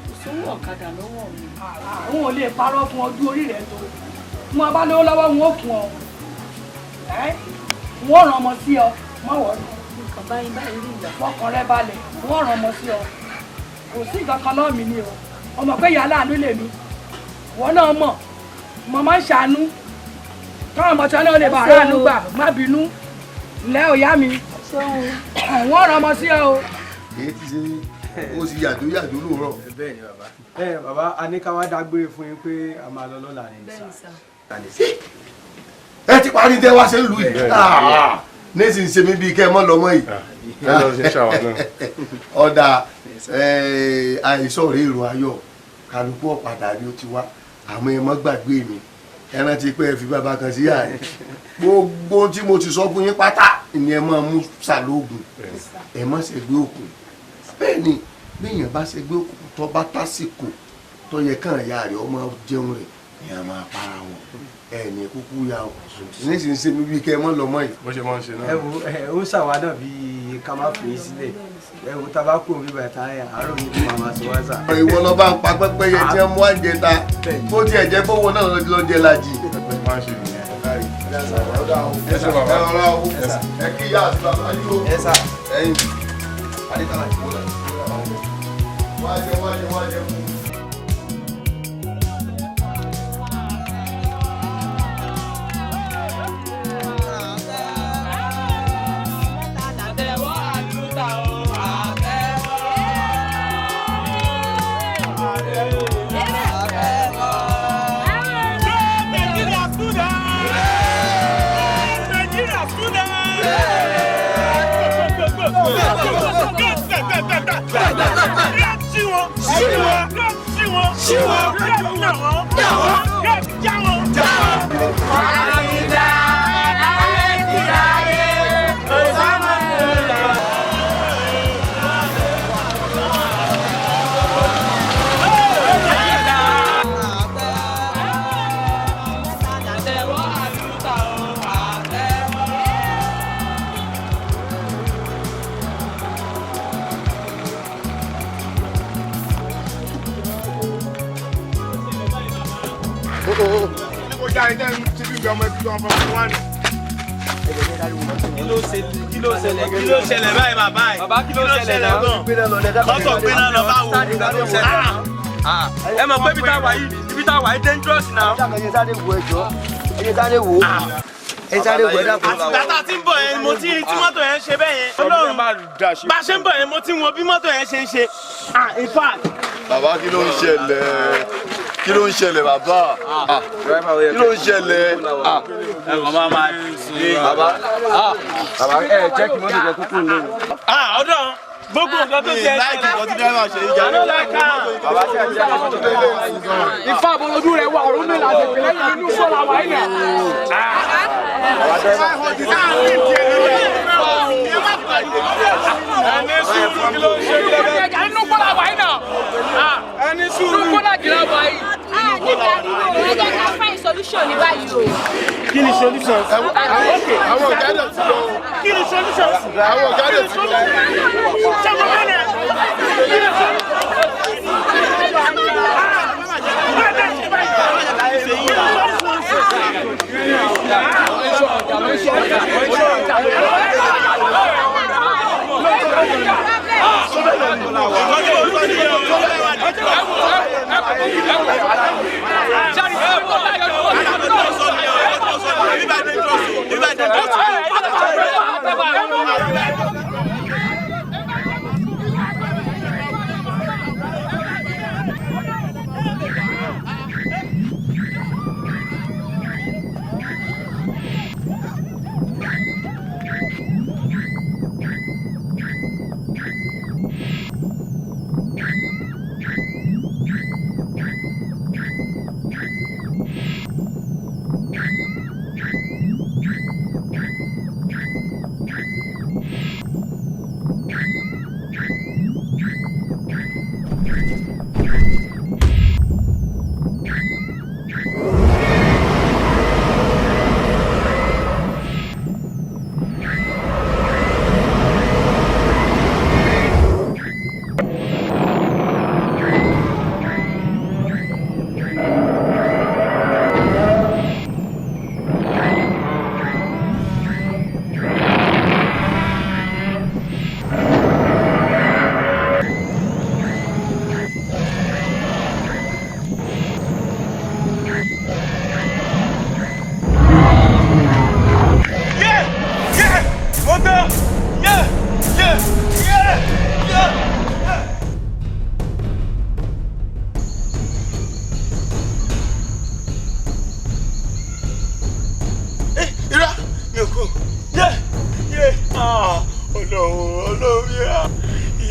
kò sówó ọ̀kadà lọ́wọ́ mi. Àwọn ò lè parọ́ fún ọdún orí rẹ̀ tó wọn bá lówó lọ́wọ́, wọn ò fún ọ, wọn ò ràn ọmọ sí ọ, mọ̀ wọ́n rí. Nǹkan báyìí báyìí rí ìyá. Fọkàn rẹ balẹ̀, wọn ò ràn ọmọ sí ọ, kò sí nǹkan kan lọ́ọ̀ mi ni o. Ọmọ pé ìyá aláàánú lèmi, wọn náà mọ̀, mo máa ń ṣàánú káwọn ọmọ tí wọn náà lè bá aráàlú gbà. Má bínú ǹlẹ́ òyá mi, wọ́n ràn ọmọ sí ọ o. Èyí ti ṣe ó sì yàdó yàdó lóòrọ̀. Bẹ́ẹ̀ ni bàbá. Ẹ bàbá, a ní ká wá dágbére fún yín pé a máa lọ lọ́la ní sá. Ẹ ti parí tẹ wá ṣe ń lù yìí ní sì ń ṣe mí bíi kẹ́ ẹ mọ́ lọ́mọ yìí. Ọ̀dà àìsàn rèé èrò ayọ̀ kálukú ọ̀padà ni ó ti wá, àmọ́ ẹ mọ́ gbàgbé mi, ẹ rántí pé ẹ fi bàbá kan sí àyè. Gbogbo tí mo ti sọ fún yín pátá ni ẹ máa mú ṣàlóògùn, ẹ má ṣègbé òkun. Bẹ́ẹ̀ ni, béèyàn bá ṣègbé òkun tó bá tásìkò tó yẹ kàn ya rẹ̀ ọmọ jẹun rẹ̀ ni a máa para wọn. Ẹ ní kúkú ya o, nísìnyí ṣe mi bí kẹ́ ẹ mọ́ lọ́mọ yìí. Bó ṣe máa ń ṣe náà. Ẹ wo, ẹ ó ṣàwa náà bíi ká má fi sílẹ̀. Ẹ wo, tá a bá kúrò bíbá ìta ẹ àárọ̀ mi kó máa ma sọ wá sà. Ìwọ lọ bá ń pa pẹ́pẹ́yẹ tí wọ́n mú àjẹta, bó tiẹ̀ jẹ́ kówó náà lọ jẹ lajì. Bó ṣe máa ń ṣe nìyẹn. Ẹ rọra o, ẹ kí ìyá àti bàbá yìí o. Ẹ̀yin adétàlá ìwọ lẹ wájẹ wájẹ wájẹ fún. Nigeria student. wọn. Sí wọn. Kẹ́ nà wọ́n. Nà wọ́n. Kẹ́ já wọn. Já wọn. Àyíká ayé ti dáyé, òsánà lọ. Kí ló ṣẹlẹ̀ báyìí bàbá yìí? Bàbá kí ló ṣẹlẹ̀ náà? Mọ́tò gbéná lọ báwo? Ẹ mọ̀ pé ibi tá a wà yìí, ibi tá a wà yìí dangerous now. Ẹ sáré wo ẹjọ́, ẹ sáré wo. Ẹ sáré wo ẹ dákun. Àtìgbà tá a ti ń bọ̀ yẹn mo ti rí tí mọ́tò yẹn ṣe bẹ́ẹ̀ yẹn. Ọlọ́run bá a ṣe ń bọ̀ yẹn mo ti wo bí mọ́tò yẹn ṣe ń ṣe. In fact. Bàbá kí ló ń ṣẹlẹ̀? Kí ló ń ṣẹlẹ̀ bàbá? Kí ló ń ṣẹlẹ̀? Ẹ kàn máa máa ṣe. Bàbá. Bàbá ẹ jẹ́ kí mọ́tò jẹ kúkú lónìí. Ọ̀dọ́ gbogbo nǹkan tó ti ẹ ṣe. Láìkì nǹkan tí dẹ́rẹ́bà ṣe yìí jáde. Bàbá tí a jẹ́ mọ́tò lé lé Ifá àbọ̀lójú rẹ̀ wà ọ̀run mi làdé pẹ̀lẹ́ yìí inú sọ̀rọ̀ àwà yìí nà. Ẹni sùúrù kí ló ń ṣe kí ló fẹ́. Inú gbọ́dọ̀ àwà yìí nà. Ẹni sùúrù. Inú gbọ́dọ̀ jìnnà àwà yìí. Ẹ jẹ́ ká find solution ní báyìí o. Kí ni solution? Àwọn ọ̀gá dẹ̀ ti lọ. Kí ni solution? Àwọn ọ̀gá dẹ̀ ti lọ. Ṣé mo bá lẹ̀? Kí ni solution?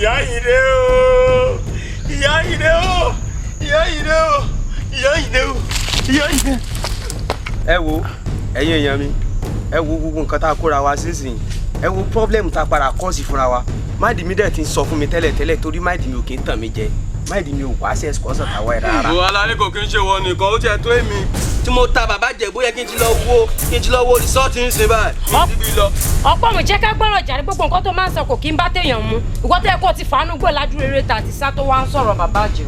Ìyá yìí dé o, ìyá yìí dé o, ìyá yìí dé o, ìyá yìí dé o, ìyá yìí dé. Ẹ wo ẹ̀yin èèyàn mi, ẹ wo gbogbo nǹkan tá a kóra wa sínsìn, ẹ wo problem tá a padà kọ́ọ̀sì fúnra wa. Máìdì mi dẹ̀ ti ń sọ fún mi tẹ́lẹ̀ tẹ́lẹ̀ torí máìdì mi ò kí ń tàn mí jẹ, máìdì mi ò wá sí ẹ̀sìkọ́sọ̀ tàwa ẹ̀ rárá. Ìwọ aláré kò kí ń ṣe wọ nìkan, ó tiẹ̀ tó èmi tí mo ta bàbá jẹ bóyá kí n ti lọ wo kí n ti lọ wo rìsọ́ọ̀tì ń sin báyìí. Ọ̀pọ̀ mi jẹ́ ká gbọ́rọ̀ jàre, gbogbo nǹkan tó máa ń sọ kò kí ń bá téèyàn mu. Ìwọ tó yẹ kó o ti fàánú gbọ́ ládùúrú eré ta àti sá tó wá ń sọ̀rọ̀ bàbá jù.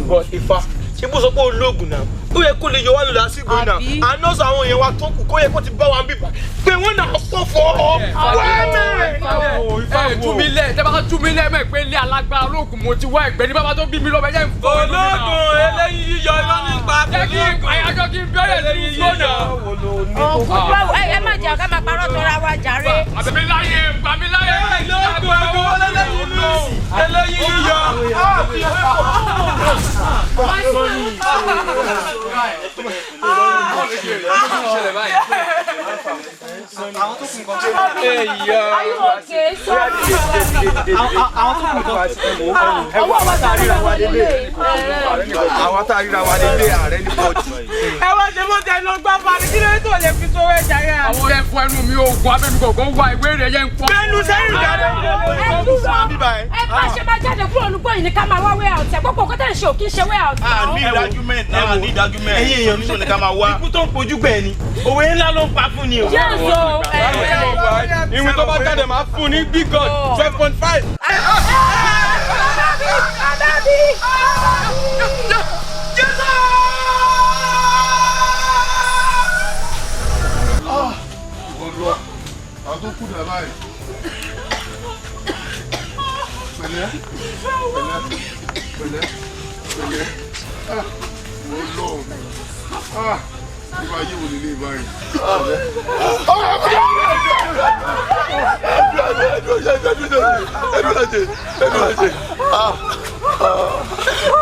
But Ifá ṣé bó sọ pé olóògùn náà ó yẹ kó lè yọ wá lò lásìkò náà àná sọ àwọn èèyàn wa tó kù kó yẹ kó ti bá wa ń bíbà pé wọ́n náà pọ̀ fọ́ ọ. Ẹ tú mi lẹ̀, tẹ́ bá tú mi lẹ̀ mọ̀ pé ilé alágbára olóògùn mo ti wá ẹgbẹ́ ní bàbá tó bí mi lọ́bẹ̀ jẹ́ ń fọ́. Olóògùn eléyìí yíyọ irọ́ nípa Jẹ́ kí àyájọ́ kí n bẹ̀rẹ̀ sí í gbóná. Ògùn ẹ má jẹ́ ká máa parọ́ tọ́ra wa jàre. Àbẹ̀mí láyé, gbàmí láyé. Olóògùn eléyìí yíyọ. Àwọn tó Are you okay? Sorry. Àwọn tó kù kan ẹ wọ àwọn tá a ríra wa lélẹ̀. Àwọn tá a ríra wa lélẹ̀ ààrẹ ní bọ́ọ̀dì. Ẹ wá ṣe bó tẹ lọ gbá fani kí ló tó lè fi sówó ẹja rẹ. Àwọn ẹ̀fọ́ ẹnu mi oògùn abẹnugọ̀gọ̀ wá ìwé rẹ̀ yẹn ń pọ̀. Bẹ́ẹ̀nu sẹ́yìn jáde. Ẹ dúró. Ẹ bá ṣe máa jáde kúrò nígbó yìí ni ká máa wá way out. Ẹ gbogbo nǹkan tẹ̀ ń ṣe ò kí ń ṣe way out. A ní ìdájúmẹ̀ntì náà, ní ìdájúmẹ̀ntì. Ẹ̀yin èèyàn mi ní ká máa wá. Ikú tó ń pojú gbẹ̀ ni òwe ńlá ló ń pa fún ni o. Yes o. Ìwé tó bá jáde máa fún ní big god 12.5. Ọlọ, àwọn tó kù dà báyìí. Pẹ̀lẹ́, pẹ̀lẹ́, pẹ̀lẹ́, pẹ̀lẹ́. Ah, Ọlọ́run. Ah, irú ayé wo lélẹ̀ báyìí?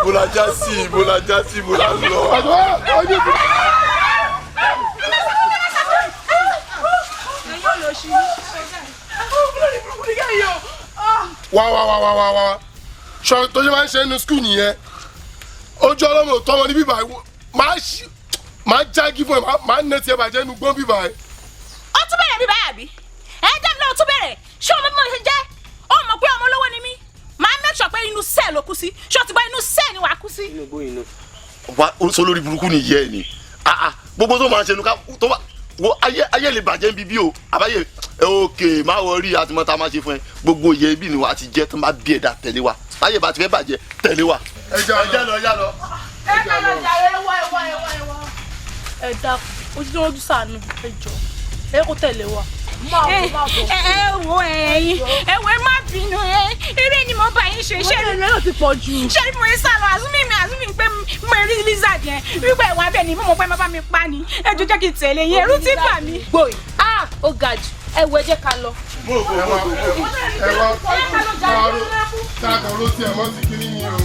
Mo la já sí, mo la já sí, mo la lọ. Wá wá wá wá wá wá. Ṣọ tó ṣe máa ń ṣe nínú skul nìyẹn. Ojú ọlọ́mọ ò tọ́mọ ní bíbá yìí. Máa ṣí máa jágí fún ẹ, máa nà tiẹ̀ bàjẹ́ inú gbọ́n bíbá yìí. Ó tún bẹ̀rẹ̀ bíbá yà bí? Ẹ jẹ́ mi náà ó tún bẹ̀rẹ̀. Ṣé o mọ bí mo ṣe jẹ́? Ó mọ̀ pé ọmọ olówó ni mí. Màá make sure pé inú sẹ́ẹ̀ ló kú sí. Ṣé o ti gbọ́ inú sẹ́ẹ̀ ni wàá kú sí? Wa sọ lórí burúkú ni ìyá ẹ ni. Ah ah, gbogbo tó máa ń ṣe nu ká tó bá wo ayé ayé lè bàjẹ́ níbi bí o àbáyé òkè má wọrí àtìmọ́ tá a máa ṣe fún ẹ gbogbo ìyẹ ibi ni wàá ti jẹ́ tó máa bí ẹ̀dá tẹ̀lé wa táyé bá ti fẹ́ bàjẹ́ tẹ̀lé wa. Ẹ já lọ, ẹ já lọ. Ẹ ká lọ jàre, ẹ wá ẹ wá ẹ wá ẹ wá. Ẹ dákun, ojú tó lójú sànù, ẹ jọ ẹ kó tẹ̀lé wa. Ẹ ẹ wo ẹ̀yin ẹ wo ẹ má bínú ẹ eré ni mo bá yín ṣe ṣé eré náà ti pọ̀ jù. Ṣé mo ń sálọ àzúmí mi àzúmí pé mo rí lizard yẹn wípé ìwà bẹ́ẹ̀ ni mo mọ̀ pé má bá mi pa ni ẹ jọ̀ọ́ jẹ́ kí n tẹ̀lé yín ẹ̀rù ti bà mí. Gbòì, ah, ó ga jù, ẹ wo ẹ jẹ́ ká lọ. Ẹ wá ẹ wá káàkiri ló tiẹ̀ mọ́ ti kíní ni o.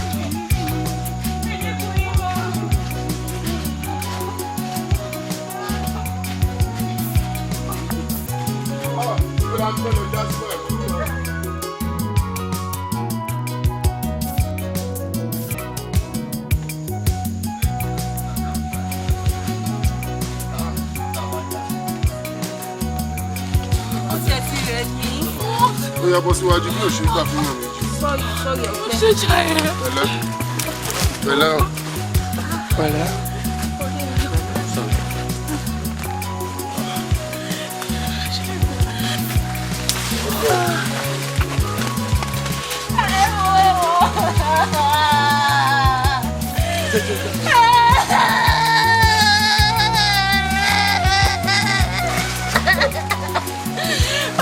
Ó tiẹ̀ ti rẹ̀ mí. Ó yá bọ́ síwájú bí òṣèré gbà fún yàn méjì. Sorry, sorry, ọ̀pẹ. Ṣé jàre? Pẹ̀lẹ́, pẹ̀lẹ́ o. Pẹ̀lẹ́.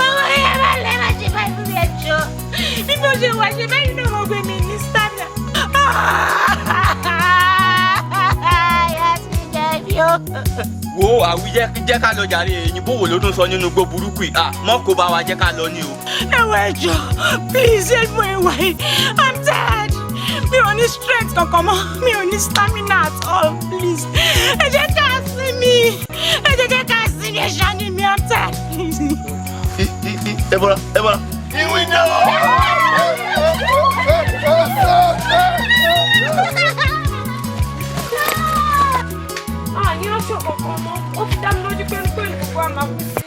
Ọmọ yẹn máa lẹ́ máa ṣe báyìí fún mi ẹjọ́. Bí mo ṣe wà ṣe báyìí náà mo gbé mi ní stamina. Wo àwíjẹ́ jẹ́ ká lọ jàre èyìnbó wo ló tún sọ nínú igbó burúkú yìí. Ah, mọ́ kó bá wa jẹ́ ká lọ ní o. Ẹ̀wọ̀ ẹjọ́, please help me why I'm tired. Mi ò ní strength kankan mọ́, mi ò ní stamina at all, please. Ẹ jẹ́ ká sí mi, ẹ jẹ́ ká sí mi, ẹ ṣàánú mi, I'm tired, please. Ẹ bọ́ra, ẹ bọ́ra. Ìwé náà. A ní ọ̀ṣọ́ kankan mọ́, ó ti dá mi lójú pé pé ní gbogbo àmà kú sí.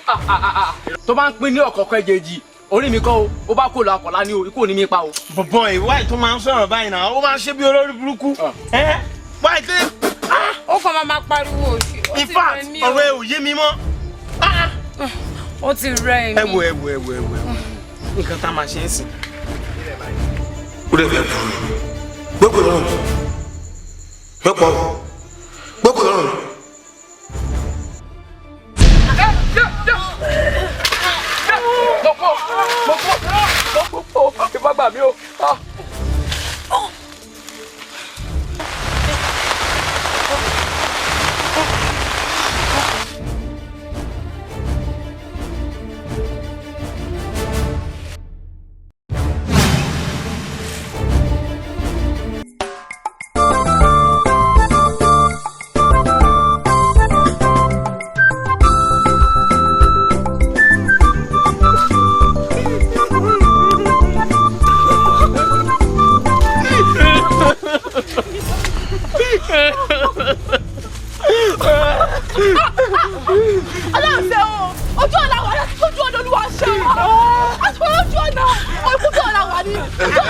Tó bá ń pín ní ọ̀kọ̀ọ̀kan èjèèjì orí mi kọ́ o, ó bá kó lọ akọ̀lá ní o, ikú ò ní mi pa o. Bọ̀bọ̀ ìwà tó máa ń sọ̀rọ̀ báyìí náà ó máa ń ṣe bí olórí burúkú. Ẹ wáyé tẹ́. Ó kàn máa máa pariwo òṣì. Ó In ti fact, rẹ̀ mí o. ọ̀rọ̀ ẹ ò yé mi mọ́. Ó ti rẹ̀ mí. Ẹ wo ẹ wo ẹ wo ẹ wo nǹkan tá a máa ṣe ń sìn. Ó dẹ̀ fẹ́ burú gbogbo lọ́rùn gbogbo gbogbo lọ́rùn. Mo kó ìfá gbà mí o.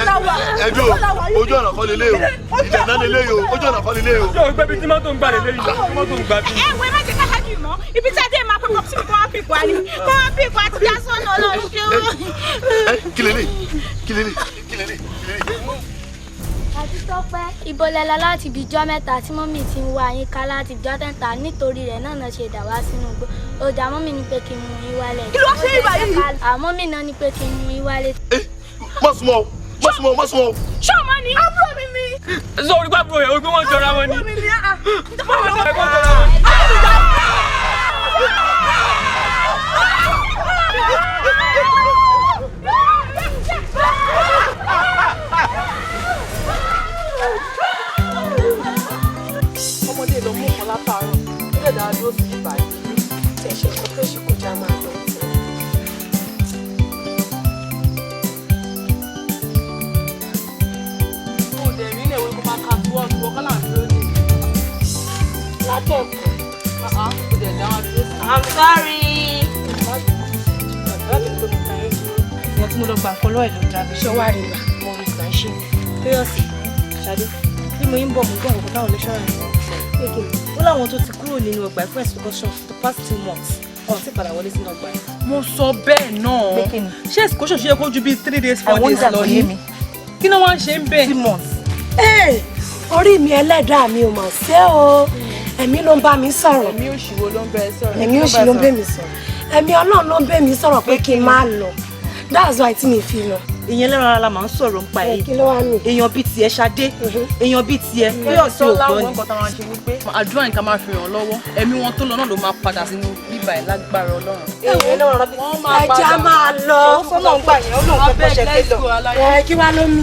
Ẹbí o, ojú ọ̀nà kan lélẹ̀ o, ilẹ̀ náà lélẹ̀ o, ojú ọ̀nà kan lélẹ̀ o. Yóò gbé bí tí mọ́tò ń gbà lélẹ̀ yìí, mọ́tò ń gbà bí. Ẹ wo, ẹ má jẹ́ ká hájú mọ́. Ibi tí Adé máa pé pọ́pọ́sì mi kó wá pìkọ́ ni. Kó wá pìkọ́ àti bí aṣọ náà lọ ṣe o. Kí lélẹ̀? Kí lélẹ̀? Kí lélẹ̀? Kí lélẹ̀? Àti Tọ́pẹ́, ibo lẹ lọ láti ibi ijọ́ mẹ́ta tí mọ́mì ti ń wá yín ká láti ijọ́ mẹ́ta nítorí rẹ̀ náà náà ṣe dà wá sínú igbó. Ọjà mọ́mì ní pé kí n mú yín wálé. Kí ló ṣe é báyìí? Àwọn mọ́mì náà ní pé kí n mú yín wálé. Má súnmọ́ o, má súnmọ́ o, má súnmọ́ o. Ṣé o mọ̀ ni? Àbúrò mi ni. Sọ orí gbàgbọ́ yẹn, orí wọn jọra wọn ni. Àbúrò mi ni. Wọ́n jọra wọn ni. Ọmọdé lọ mú kan látàárọ̀, ó lè dáa dúró sí ibà yìí. Tẹ̀sẹ̀ kan tó ṣe kọjá máa lọ. Mo dẹ̀ rí ilé ìwé kó máa ka tuwọ́ tuwọ́ kọ́ là ń dúró dè. Látẹ̀kọ̀. Ó dẹ̀ dá wa dúró sí. I'm sorry. Ìwọ̀n tí mo lọ gbà nǹkan lọ́wọ́ ẹ̀ ló dá mi. Ṣé wàá rí gbà? Mo rí gbà ń ṣe. Tóyọ̀sí, Ṣadé, bí mo yín bọ̀ mo gbọ́ nǹkan táwọn lẹ́ṣọ́rà yẹn sọ. Ó láwọn tó ti kúrò nínú ọgbà fún excursion for the past 2 months. Wọn sì padà wọlé sínú ọgbà yẹn. Mo sọ bẹ́ẹ̀ náà. Ṣé excursion ṣe yẹ kó ju bíi 3 days 4 days wonder, lọ kò yé ní? mi. Kí ló wá ń ṣe ń bẹ̀? 2 months. Ee, orí mi ẹlẹ́dàá mi ò mọ̀ ṣé o. Ẹ̀mí ló ń bá mi sọ̀rọ̀. Ẹ̀mí òṣì wo ló ń bẹ sọ̀rọ̀? Ẹ̀mí òṣì ló ń bẹ́ mi sọ̀rọ̀. Ẹ̀mí Ọlọ́run ló ń bẹ́ mi sọ̀rọ̀ pé kí n má lọ. That's why tí mi fi lọ. Ìyẹn lẹ́ran ara la máa ń sọ̀rọ̀ nípa èyí. Kí ló wá mi? Èèyàn bíi tiẹ̀, Ṣadé, èèyàn bíi tiẹ̀ Tóyọ̀sí ò Tọ́lá gbọ́ wọn ni. nǹkan táwọn ṣe ni pé àdúrà nǹkan máa fi ràn lọ́wọ́. Ẹ̀mí wọn tó lọ náà ló máa padà sínú bíbá ẹ̀ lágbára Ọlọ́run. Ẹja máa lọ. Sọ́nà ń gbà yẹn, ó lóun fẹ́ kọ́ṣẹ́ télọ̀. Ẹ kí wá ló mì?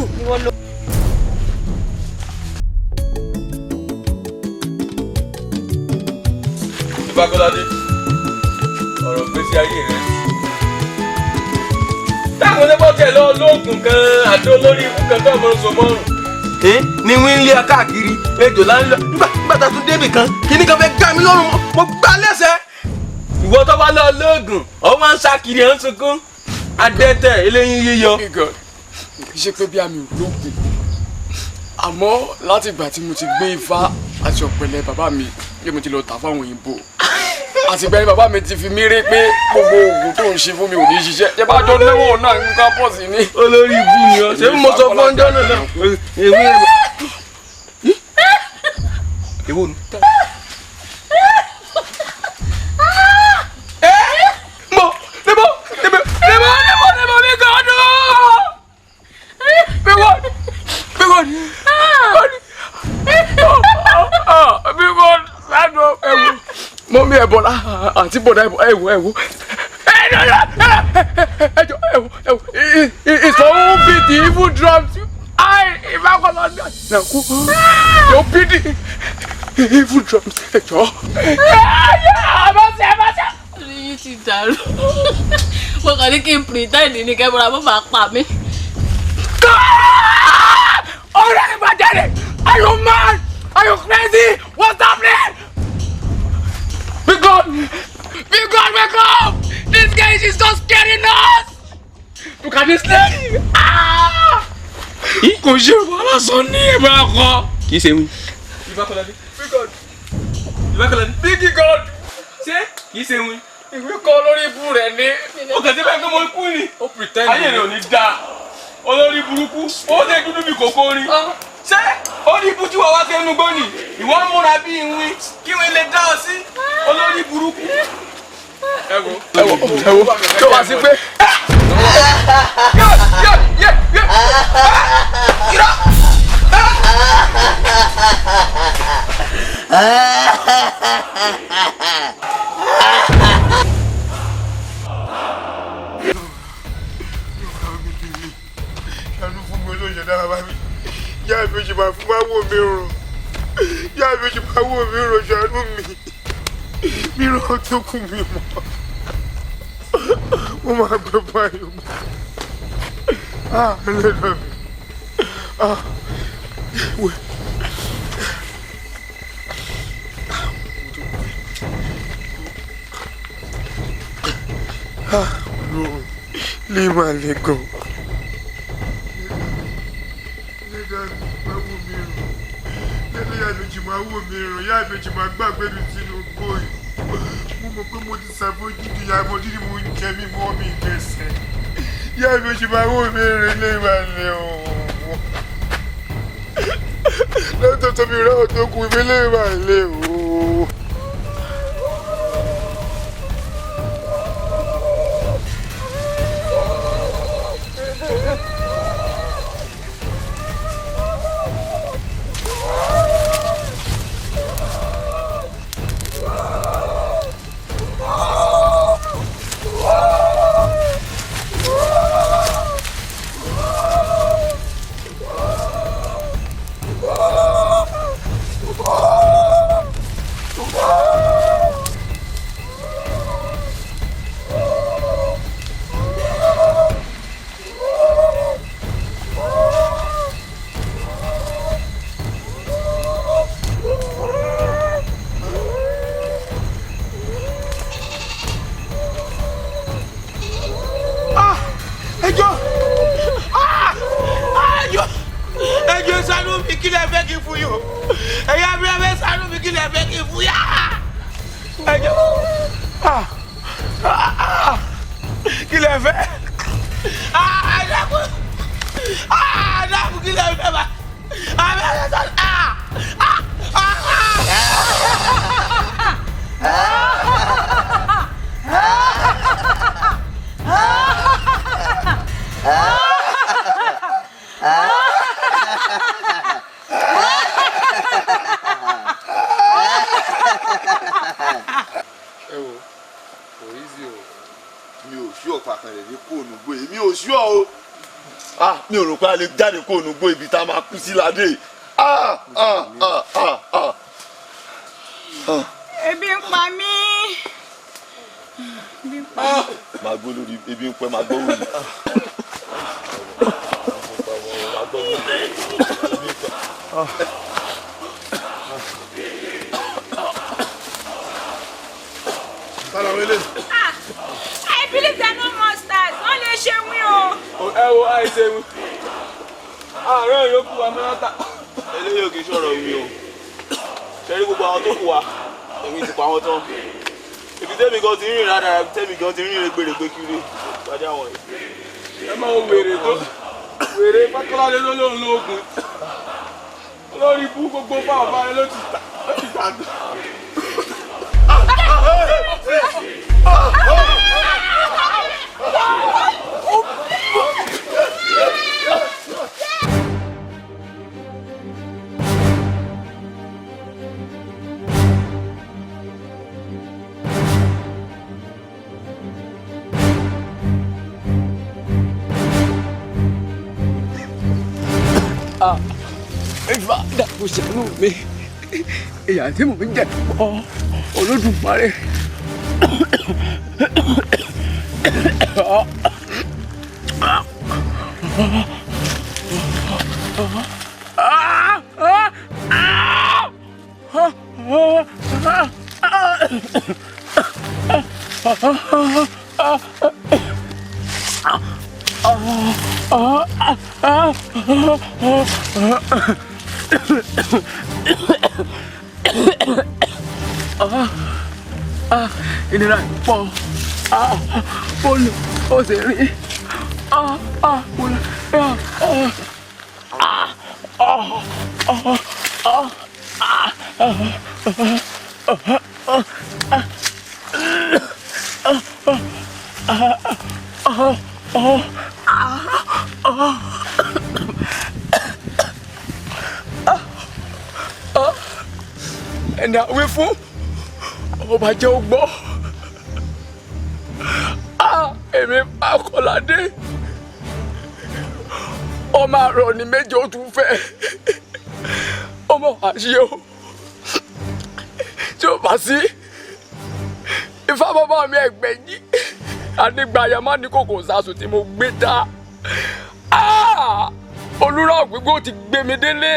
Ìbákọ́ládé, ọ̀rọ̀ gbèsè ayé rẹ̀. Táwọn ṣe bọ́ tiẹ̀ lọ lóògùn kan àti olórí ikú kan tó ọmọ ń so mọ́rùn. Ní wí ń lé ọ káàkiri, ejò là ń lọ. Nígbà tá a tún débì kan, kíní kan fẹ́ gá mi lọ́rùn, mo gbá lẹ́sẹ̀. Ìwọ tó bá lọ lóògùn, ọ máa ń sá kiri, ẹ̀ ń sunkún. Adẹ́tẹ̀ eléyín yíyọ. Kì í ṣe pé bí àmì ò lóògùn, àmọ́ láti ìgbà tí mo ti gbé ifá àti ọ̀pẹ̀lẹ̀ bàbá mi bí mo ti lọ tà fáwọn òyìnbó, àtìgbà yẹn bàbá mi ti fi mí rí pé gbogbo oògùn tó ń ṣe fún mi ò ní ṣiṣẹ́. Ṣé bá jọ léwọ̀ náà ní kámpọ̀sì ni. Olórí ibú ni ọ, ṣé mo sọ fún ọjọ́ náà náà? Ewé èwo ni? Mo níbo níbo níbo níbo níbo mi gan dùn. Bí wọ́n bí wọ́n bí wọ́n sánú ẹ̀wù mọ́mí ẹ̀ bọ̀lá àti bọ̀dá ẹ̀wù ẹ̀wù ẹ̀jọ̀ ẹ̀wù ẹ̀wù ìsọ̀hún bí the evil drums I ìbákọ́lọ́ nàkú yóò bí the evil drums ẹ̀jọ̀. Orí yín ti dàrú. Mo kàn ní kí n pretend ní kẹ́mọ́ra mo máa pa mí. Ọ̀rẹ́ ìbàjẹ́, are you mad? Are you crazy? What's happening? Be God! Be God, wake up! This guy is so scaring us! Look at this lady! Ah! Kò ṣe wàhálà sọ ní ẹ̀rọ akọ. Kì í ṣe wí. Ìbákọ́ládé. Ìbákọ́ládé. Big God! Ṣé kì í ṣe wí? Ìwé kọ lórí ibú rẹ̀ ní. Ó kàn sí báyìí pé mo kú ni. Ó pretend. Ayé rẹ̀ ò ní dáa. Olórí burúkú, ó ṣe dúdú bí kòkó rí. Ṣé orí ibú tí wọ́n wá sí inú gbóni? Ìwọ ń múra bí ìwín kí wọ́n lè dá ọ sí. Olórí burúkú. Ẹ wo ẹ wo ẹ wo tó wá sí pé. Ṣàánú fún mi, olóòṣè dára bá mi. Yá mi oṣù máa fún máa wò mí rò. Yá mi oṣù máa wò mí rò, ṣàánú mi. Mi rò tó kù mí mọ́. Mo máa gbé báyìí mọ́. Ah, ẹlẹ́dàá mi. Ah, wait. Ah, Ọlọ́run, lè máa le gan. Ẹlẹ́dàá mi máa wò mí rùn. Lẹ́nu ìyá ìbejì máa wò mí rùn. Ìyá ìbejì máa gbàgbé mi sínú igbó yìí. Mo mọ̀ pé mo ti ṣàfojúdi ìyá ìbejì ni mo ń jẹ mí mọ́ mi gbèsè. Ìyá ìbejì máa wò mí rùn ilé ìwàlẹ̀ o. Lọ́tọ̀ tó mi rẹ́ ọ̀tọ̀ kù mí lè ìwàlẹ̀ o. Ẹjọ́, ẹjọ́, ẹjọ́, ṣàánú mi, kí lẹ fẹ́ kí n fún yín o? Ẹ̀yà mi, ẹ fẹ́ ṣàánú mi, kí lẹ fẹ́ kí n fún yá? Ẹjọ́, kí lẹ fẹ́? Ẹ dákun, ẹ dákun, kí lẹ fẹ́ bá? Ẹ fẹ́ ṣàánú. Ẹ wo, kò easy o. Mi ò ṣú ọ̀pá kan rẹ̀ ní kóònù gbó èmi ò ṣú ọ o. Ah, mi ò rò pé a lè jáde kóònù gbó ibi tá a máa kú sí ládé. Ah ah ah ah ah ah. Ebi ń pa mí. Ebi ń pa mí. Máa gbó lórí ebi ń pẹ́, máa gbọ́ wòlíì. Ah, I believe there are no monsters. Wọ́n lè ṣe wí o. Ẹ wo, àìṣe wí àárọ̀ yòókù wa mẹ́ta. Eléyìí ò kì í sọ̀rọ̀ mi o. Ṣe rí gbogbo àwọn tó kù wa, èmi ti pa wọn tán. Ibi tẹ́mi gan ti rìn rádàrà, tẹ́mi gan ti rìn rẹ́gbẹ̀rẹ̀gbẹ̀ kiri pàdé àwọn yìí. Ẹ máa wo wèrè tó wèrè pákọ́ládé ló lóun lóògùn olórí ibú, gbogbo báwọn bá rẹ ló ti tà, ló ti tà tó. Ifá, dàpọ̀, ṣàánú mi. Ìyà tí mò ń jẹ pọ̀, Olódùmarè. Ìnira pọ̀ bọ́ọ̀lù ó sì rí bọ́ọ̀lù. Ẹni àwí fún ọba jẹ́ ó gbọ́. Èmi Akọ́ládé, ọmọ àrọ̀ ní méje ó tún fẹ́ ọmọ àṣẹ o. Tí ó bá sí ifá bàbá mi ẹgbẹ̀jì adigbaya má ní kòkò sásùn tí mo gbé ta, olúra ògbígbó ti gbé mi délé.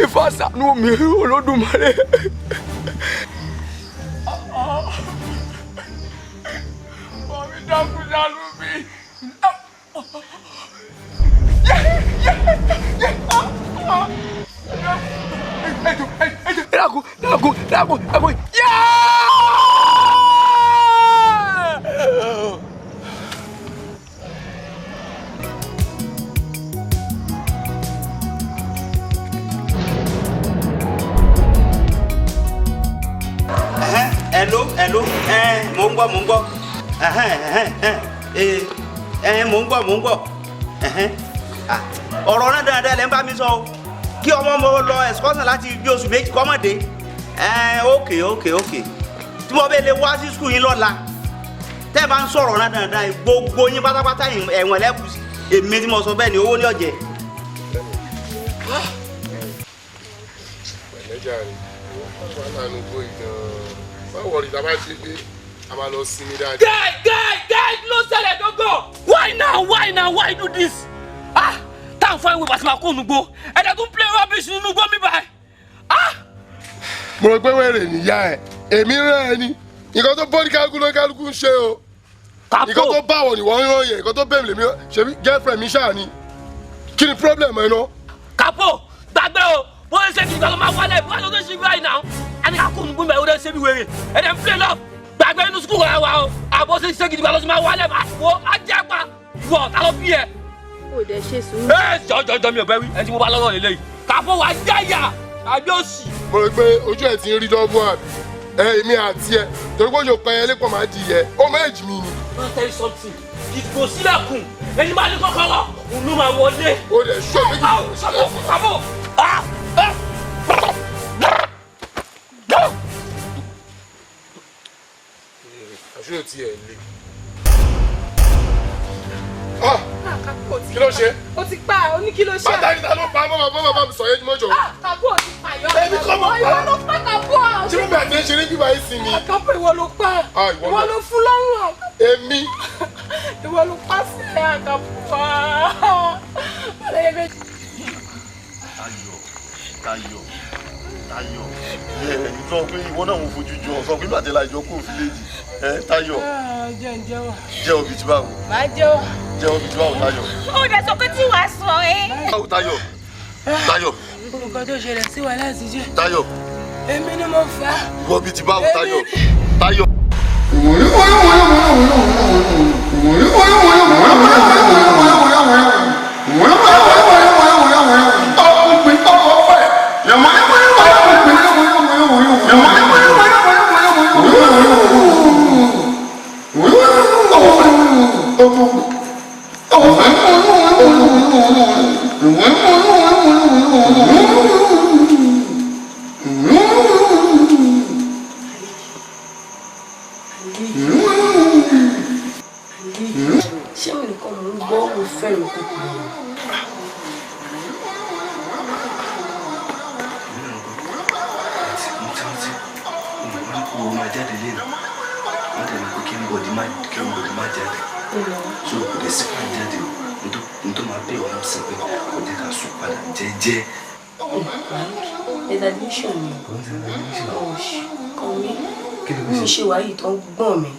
Ifá, ṣàánú mi, Olódùmarè. Bàmí, dákun, ṣàánú mi. Dákun dákun dákun dákun yáá. Hello hello, mò ń gbọ́ mò ń gbọ́, mò ń gbọ́ mò ń gbọ́. Ọ̀rọ̀ náà dáadáa lẹ́ ń bá mi sọ o, kí ọmọ mo lọ excursion láti bí oṣù méjì kọ́mọ̀dé. Ok ok ok, tí mo bẹ́ẹ̀ lè wá sí skul yín lọ́la, tẹ́ ẹ bá ń sọ̀rọ̀ náà dáadáa gbogbo yín pátápátá ẹ̀wọ̀n lẹ́kùn sí. Èmi tí mo sọ bẹ́ẹ̀ ni owó ní ọ̀jẹ̀. Pẹ̀lẹ́jà rẹ̀ wàhálà inú gbó yìí gan-an. Báwo rí ta bá délé, a máa lọ sinmi dáadáa. Guy guy guy, ló ṣẹlẹ̀ gangan. Why now, why now, why do this? Ah, tá à ń fọ ìwé bàtí máa kó ònúgbó, ẹ̀dẹ̀ tún play rubbish nínú igbó mi báyìí. Ah! Mo rò pé wẹ́rẹ̀ níyà ẹ̀, èmi rán ẹ ni. Nǹkan tó bọ́ ní kálukú ló ní kálukú ń ṣe o. Nǹkan tó bá wọ̀ ni wọ́n ń rán yẹn, nǹkan tó bẹ̀rẹ̀ lèmi ṣebí girlfriend mi ṣáà ni. Kí ni problem ẹ náà? Kàpó gbàgbé o, bó ṣe fi ìgbà ló máa wálẹ̀, bó ṣe ṣe báyìí náà. A ní ká kó ònúgbó mi báyìí, ó dẹ̀ ṣe bí wèrè. Ẹ̀dẹ̀ ń play love. Gbàgbé inú sukùl wa wa o, àbọ̀ ṣe ṣe gidigba ló ti máa wálẹ̀, máa wo ajá pa. Wọ̀ ta ló bí ẹ? Ó dẹ̀ ṣe sùúrù. Ẹ jọ jọ jọ mi ò bẹ́ wí, ẹni tí mo bá lọ́rọ̀ lélẹ́yìí. Kàpó wa jáyà, àbí òsì. Mo rò pé ojú ẹ̀ ti ń rí dọ́gbọ́n àbí ẹ èmi àti ẹ torí pé ojú ọ̀pẹ ẹ lẹ́pọ̀ máa di yẹ ó méjì mi ni. Wọ́n tell you something, ìgò sílẹ̀kùn ẹni máa ní kọ́kọ́rọ́ òun ló máa wọlé. Ó dẹ̀ ṣọ́ méjì. Sàbò sàbò. Àṣírí ti ẹ̀ le. Kí ló ṣe? O ti pa, o ní kí ló ṣe? Bàtà níta ló pa mọ́ bàbá bàbá mi sọ yẹn mọ́jọ. Kàpó o ti pa yọ. Èmi kọ́ mọ̀ pa. Ìwọ ló pa Kàpó. Ṣé mo bẹ̀rẹ̀ tí ń ṣeré bíbá yìí sí ni? Kàpó ìwọ ló pa. Ìwọ ló fún lọ́rùn. Èmi. Ìwọ ló pa sílẹ̀ Kàpó. Táyọ̀ Táyọ̀ Táyọ̀ sọ pé ìwọ náà mo fojú jọ sọ pé bàtẹ́ la ìjọ kó fíléèjì ẹ Táyọ̀. Jẹ́ ń jẹ́wọ́. Jẹ́ òbí tí báwo. Màá jẹ́wọ́. Jẹ́ òbí tí báwo Táyọ̀. Ó dẹ̀ sọ pé tí wàá sọ ẹ́. Báwo Táyọ̀ Táyọ̀. Nǹkan tó ṣẹlẹ̀ sí wa láti jẹ́. Táyọ̀. Èmi ni mo fà á. Ìwọ bíi ti báwo Táyọ̀ Táyọ̀. Ṣé mi nìkan mò ń gbọ́ mo fẹ́ràn kókó yìí? Mo ti rántí, mo máa ń kó o máa jáde lẹ́nu. Wọ́n tẹ̀lé pé kí anybody má kí anybody má jáde. So kò dé sí fún jáde o. N tó máa bẹ̀ wọ́n sí pé kò jẹ́ ká sùn padà jẹ́jẹ́. Examination ni. Kàn mí. Mi ṣe wáyé tó ń gbọ̀n mi.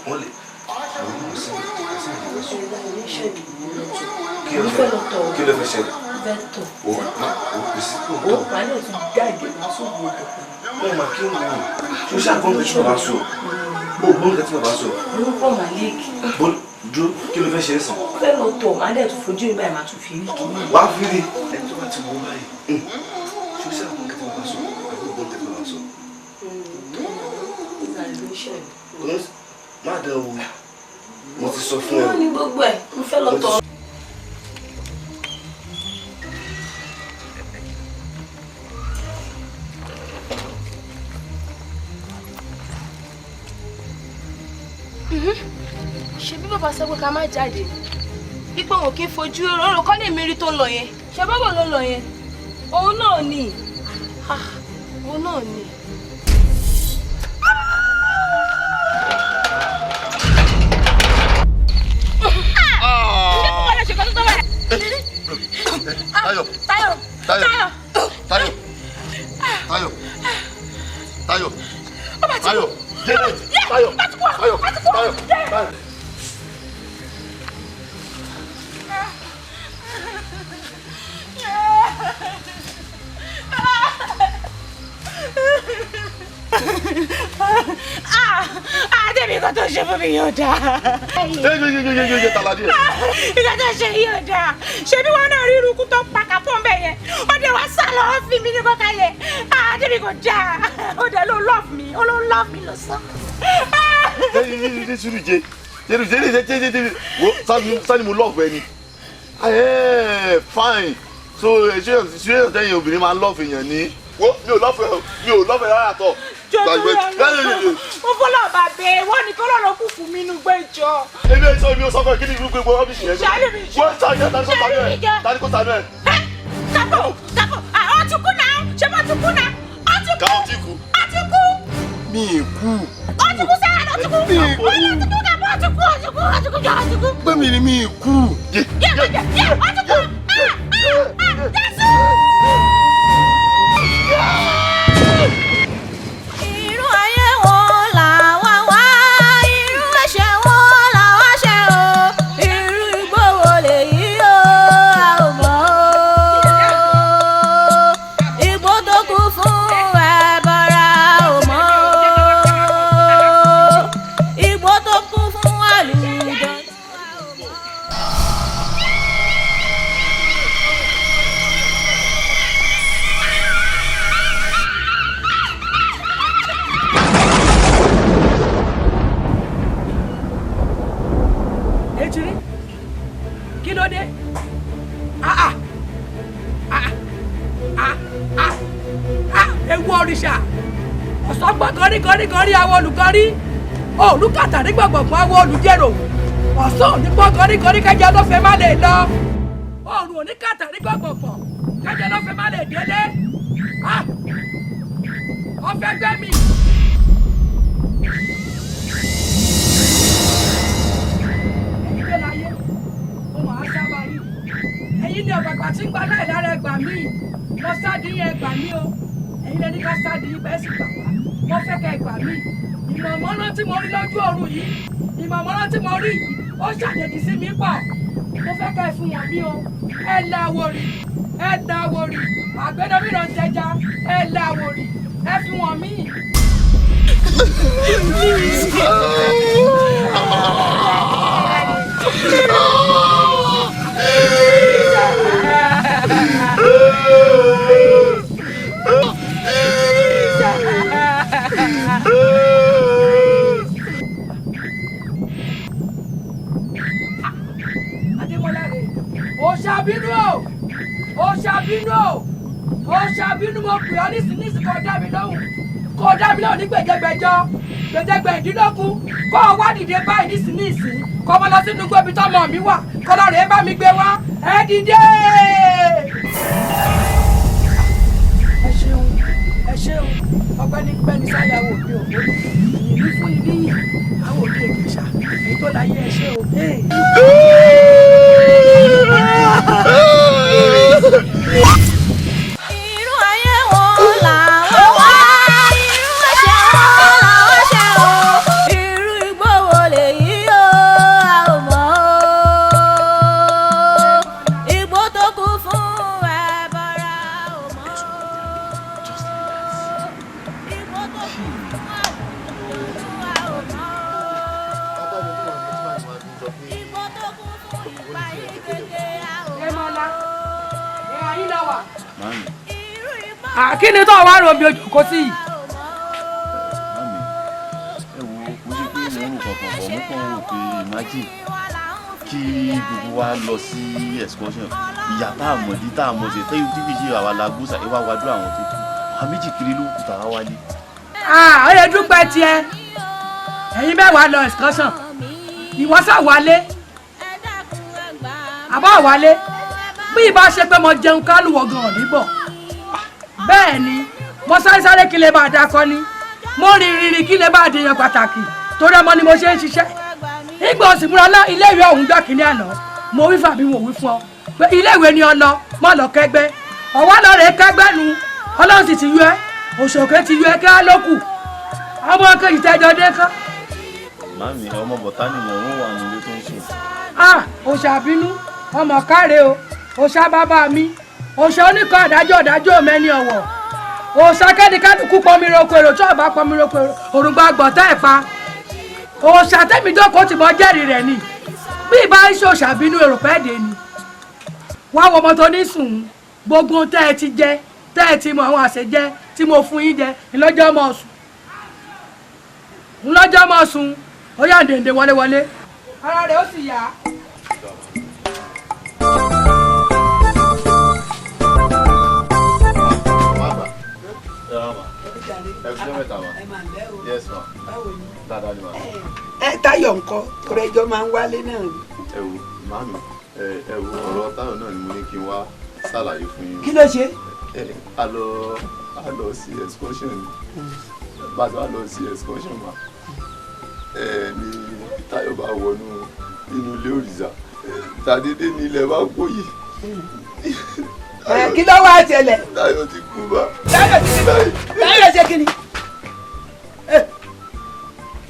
Wọ́n lè àwọn kò sí kò sí ìdíkà sùn. Examination ni. Kí ló fẹ́ kí ló fẹ́ ṣẹlẹ̀? Fẹ́ tọ̀. O má o kò sí kò Ó tọ̀. màá náà tún jáde wá sóògùn odò. Wọ́n máa kí wọ́n wò. Ṣé o ṣáà gbọ́n nǹkan tí bàbá sọ? O gbọ́n nǹkan tí bàbá sọ. Mo ń pọ̀ Malik. Bó dúró kí ló fẹ́ ṣe é sàn? Fẹ́ lọ tọ̀, màá dẹ̀ tún fojú mi báyìí, màá tún fi rí kìíní. Wàá fi rí ẹni tó bá ti wọ báyìí. Ṣé o ṣáà gbọ́n nǹkan tí bàbá sọ? Àbí o gbọ́n nǹkan tí bàbá sọ? Examination. Má dán o. Mo ti sọ fún ẹ. Wọ́n ní gbogbo ẹ̀, mo fẹ́ lọ tọ̀. Ṣé bí bàbá sọ pé ká má jáde? Ipò òun kì í fojú rọrùn kọ́ lè mérí tó ń lọ yẹn. Ṣé bàbá ló lọ yẹn? Òun náà ni. Òun náà ni. Ṣé kò wọlé ṣe kọ́ tó tọ́ báyìí? Táyọ̀ Táyọ̀ Táyọ̀ Táyọ̀ Táyọ̀ Táyọ̀ Táyọ̀ Janet Táyọ̀ Táyọ̀ Táyọ̀ Táyọ̀. Nǹkan tó ṣe fún mi yóò dáa. Yé tala díẹ̀. Nǹkan tó ṣe yóò dáa. Ṣebí wọn náà rí irúkú tó pa kápọ̀ ń bẹ̀ yẹn. Ó dẹ̀ wá sá lọ, ó fi mí ní kọ́kálẹ̀. Débi kò dáa. Ó dẹ̀ ló love me, ó ló love me lọ sọ. Yé sùúrù jẹ. Jẹ́ jẹ́ jẹ́ jẹ́ wo sani mo love ẹ ni. Fine. So ṣé ṣé obìnrin máa ń love èèyàn ni? Wo mi ò love ẹ o, mi ò love ẹ rárá tọ̀. Mo fọlọ́ bàbá ẹ, wọ́n ní kọ́lọ́ lọ kú fún mi inú gbé ìjọ. Èmi ò sọ mi ò sọ fún ẹ kí ni irú gbogbo ọ́fíìsì yẹn. Ṣàánú mi jọ. Wọ́n ṣàánú ẹ̀ tani kò ṣàánú ẹ̀ tani kò ṣàánú ẹ̀. Kápò kápò ó ti kú náà, ṣé mo ti kú náà? Ó ti kú. Káwọn ti kú. Ó ti kú. Mi ì kú. Ó ti kú sẹ́yìn, ó ti kú. Ó ti kú kápò, ó ti kú, ó ti kú, ó ti kú jọ, ó ti kú. Pé mi ni mi ì kú. Yẹ yẹ yẹ ó ti kú. Jésù. Irú ayé wo là wá wá? Irú ẹ̀ṣẹ̀ wo là wá ṣẹ̀ o? Irú igbó wo lèyí o? A ò mọ̀ o. Igbó tó kún fún ẹbọra ò mọ̀ o. Igbó tó kún fún àlùjọ. Ejiri, kí ló dé? Ah ah ah ah ah ewu òrìṣà ọ̀sọ́gbọ́n kọríkọríkọrí àwọn olùkọrí olùkàtàrí gbọ̀ngbọ̀ngbọ̀n àwọn olùjẹ̀rò ọ̀sán onígbọ́n kọríkọrí kẹjọ ló fẹ́ má lè lọ òrùn oníkàtàrí gbọ̀ngbọ̀ngbọ̀n kẹjọ ló fẹ́ má lè délé ah ọ̀fẹ́ gbẹ́ mi. Ẹ̀yin dé láyé mo máa sábà yìí ẹ̀yin ni ọ̀gbàgbà tí ń gba náà lára ẹgbà mí lọ sáàdì yẹn ẹgbà mí o ẹ̀yin lẹni ká sáàdì yín bẹ́ẹ̀ sì gbà wá wọ́n fẹ́ kẹ́ ẹgbà mí ìmọ̀mọ́ná tí mo rí lójú ọ̀run yìí ìmọ̀mọ́ná tí mo rí yìí ó ṣàjèjì sí mi pọ̀ mo fẹ́ kẹ́ ẹ fún wọn mí o ẹ la àwòrì ẹ la àwòrì àgbẹ̀dọ̀míràn jẹja ẹ la àwòrì ẹ fi wọn mí. Adémọ́lá rè ó ṣàbínú o ó ṣàbínú o ó ṣàbínú mo pè ọ́ nísinsìnyí kó dá mi lóhùn kó dá mi lóhùn ní gbẹ̀jẹ̀gbẹ̀jọ gbẹ̀jẹ̀gbẹ̀dínlógún kó o wá dìde báyìí nísinsìnyí kó o mọ lọ sínú gbóbi tọ́mọ mi wà kó lọ rèé bá mi gbé wá ẹ dìde. Ẹ ṣeun ẹ ṣeun ọ̀gbẹ́ni gbẹ́ni sáyàwó mi ò gbódò ìlú fún ilé yìí àwọn òbí ègbèsà èyí tó láyé ẹ ṣe o. Irú ayé wo là wá wá? Irú ẹ̀ṣẹ̀ wo là wá ṣẹ̀ o? Irú igbó wo lèyí o? A ò mọ̀ o. Igbó tó kún fún ẹbọra ò mọ̀ o. Igbó tó kún fún àlùjọ a ò mọ̀ o. Igbó tó kún fún ìpayín kékeré a ò mọ̀ o. Mami, Àkíní tó wá rò bí ojú kò sí yìí. mami, ẹ wo kò ṣe pé mo ń rò kankan bọ̀ mo kàn ń rò pé imagine kí gbogbo wa lọ sí excursion ìyá tá a mọ̀ dí tá a mọ̀ ṣe tẹ́yìn tí kì í ṣe àwa la gbósà ẹ wá wá dúró àwọn tó kù àwọn méjì kiri ló kù tàwa wálé. Ó lè dúpẹ́ tiẹ̀ ẹ̀yin mẹ́wàá lọ excursion ìwọ sá wálé àbá wálé bí ìbá ṣe pé mo jẹun kálùwọ̀ gan-an níbọ̀ bẹ́ẹ̀ ni mo sáré sáré kí lè bá a dakọ ni mo rìn rìn rìn kí lè bá a dèèyàn pàtàkì torí ọmọ ni mo ṣe ń ṣiṣẹ́ ìgbà òsì múra lá iléèwé ọ̀hún jọ́ kínní àná mo wí fàbí mo wí fún ọ pé iléèwé ni ọ lọ mọ́ lọ kẹ́gbẹ́ ọ̀wá lọ rèé kẹ́gbẹ́ nu ọlọ́run sì ti yọ ẹ́ òṣòkè ti yọ ẹ́ kí á ló kù ọmọ kejì tẹjọ dé kán. Mami, ọmọ bọ̀tá nìyẹn òun wà nílé tó ń sùn. Ah òṣàbínú ọmọ káre o òṣà bàbá mi òṣà oníkan àdájọ́ ọ̀dájọ́ mẹ́ni ọ̀wọ̀ òṣà kẹ́nikẹ́ni kú pọnmi roko èrò tí ọba pọnmi roko èrò òrùngbà gbọ̀tá ẹ̀ pa Òòṣà tẹ́mi jókòó tí mo jẹ́rìí rẹ̀ ni. Bí ìbá ń ṣe òòṣà bínú èrò pẹ́ dé ni. Wá wo ọmọ tó ní sùn, gbogbo ohun tẹ́ ẹ ti jẹ, tẹ́ ẹ ti mọ àwọn àṣejẹ tí mo fún yín jẹ, ńlọ́jọ́ mọ̀ sùn. Ńlọ́jọ́ mọ̀ sùn, ó yà dèndé wọléwọlé. Ara rẹ̀ ó sì yá. Ẹ mẹ́ta ma. Yes ma. Dáadáa ni ma. Ẹ Táyọ̀ ńkọ́? Torí ẹjọ́ máa ń wálé náà ni. Ẹ wo màmí, ẹ wo ọ̀rọ̀ Táyọ̀ náà ni mo ní kí n wá ṣàlàyé fún yín. Kí ló ṣe? Ẹ a lọ sí excursion ni. Bá a ti wá lọ sí excursion ma. Ẹ ní Táyọ̀ bá wọnú inú ilé òrìṣà. Tàdédé ní ilẹ̀ bá gbóyè. Ẹ kí ló wá ṣẹlẹ̀? Táyọ̀ ti kú bá. Táyọ̀ ti kú. Táyọ̀ ṣe kí ni?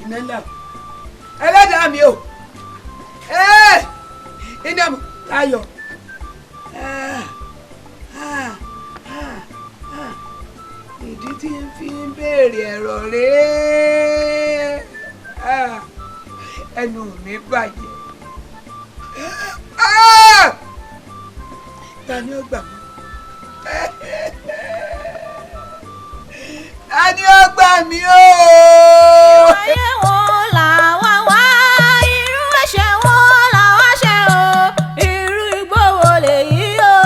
Iná ńlá ẹlẹ́dàá mi o, iná mu Táyọ̀. Ìdí tí n fi ń béèrè ẹ̀rọ rèé, ẹnu mi bàjẹ́. Ta ni ó gbà mí? Ta ni ó gbà mí o? Ayé wo làwa wá? Irú ẹ̀ṣẹ̀ wo làwa ṣẹ̀ o? Irú igbó wo lèyí o?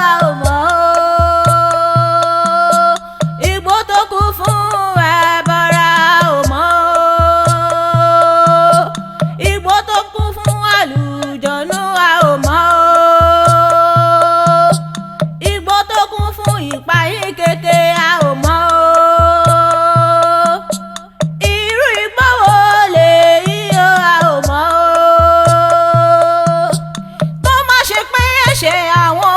A ò mọ̀ o. Igbó tó kún fún ẹbọra, ò mọ̀ o. Igbó tó kún fún àlùjọ̀nú, a ò mọ̀ o. Igbó tó kún fún ìpayín kéke, a ò mọ̀ o. Irú igbó wo lèyí o? A ò mọ̀ o. Tó má ṣe pé ẹ̀ṣẹ̀ àwọn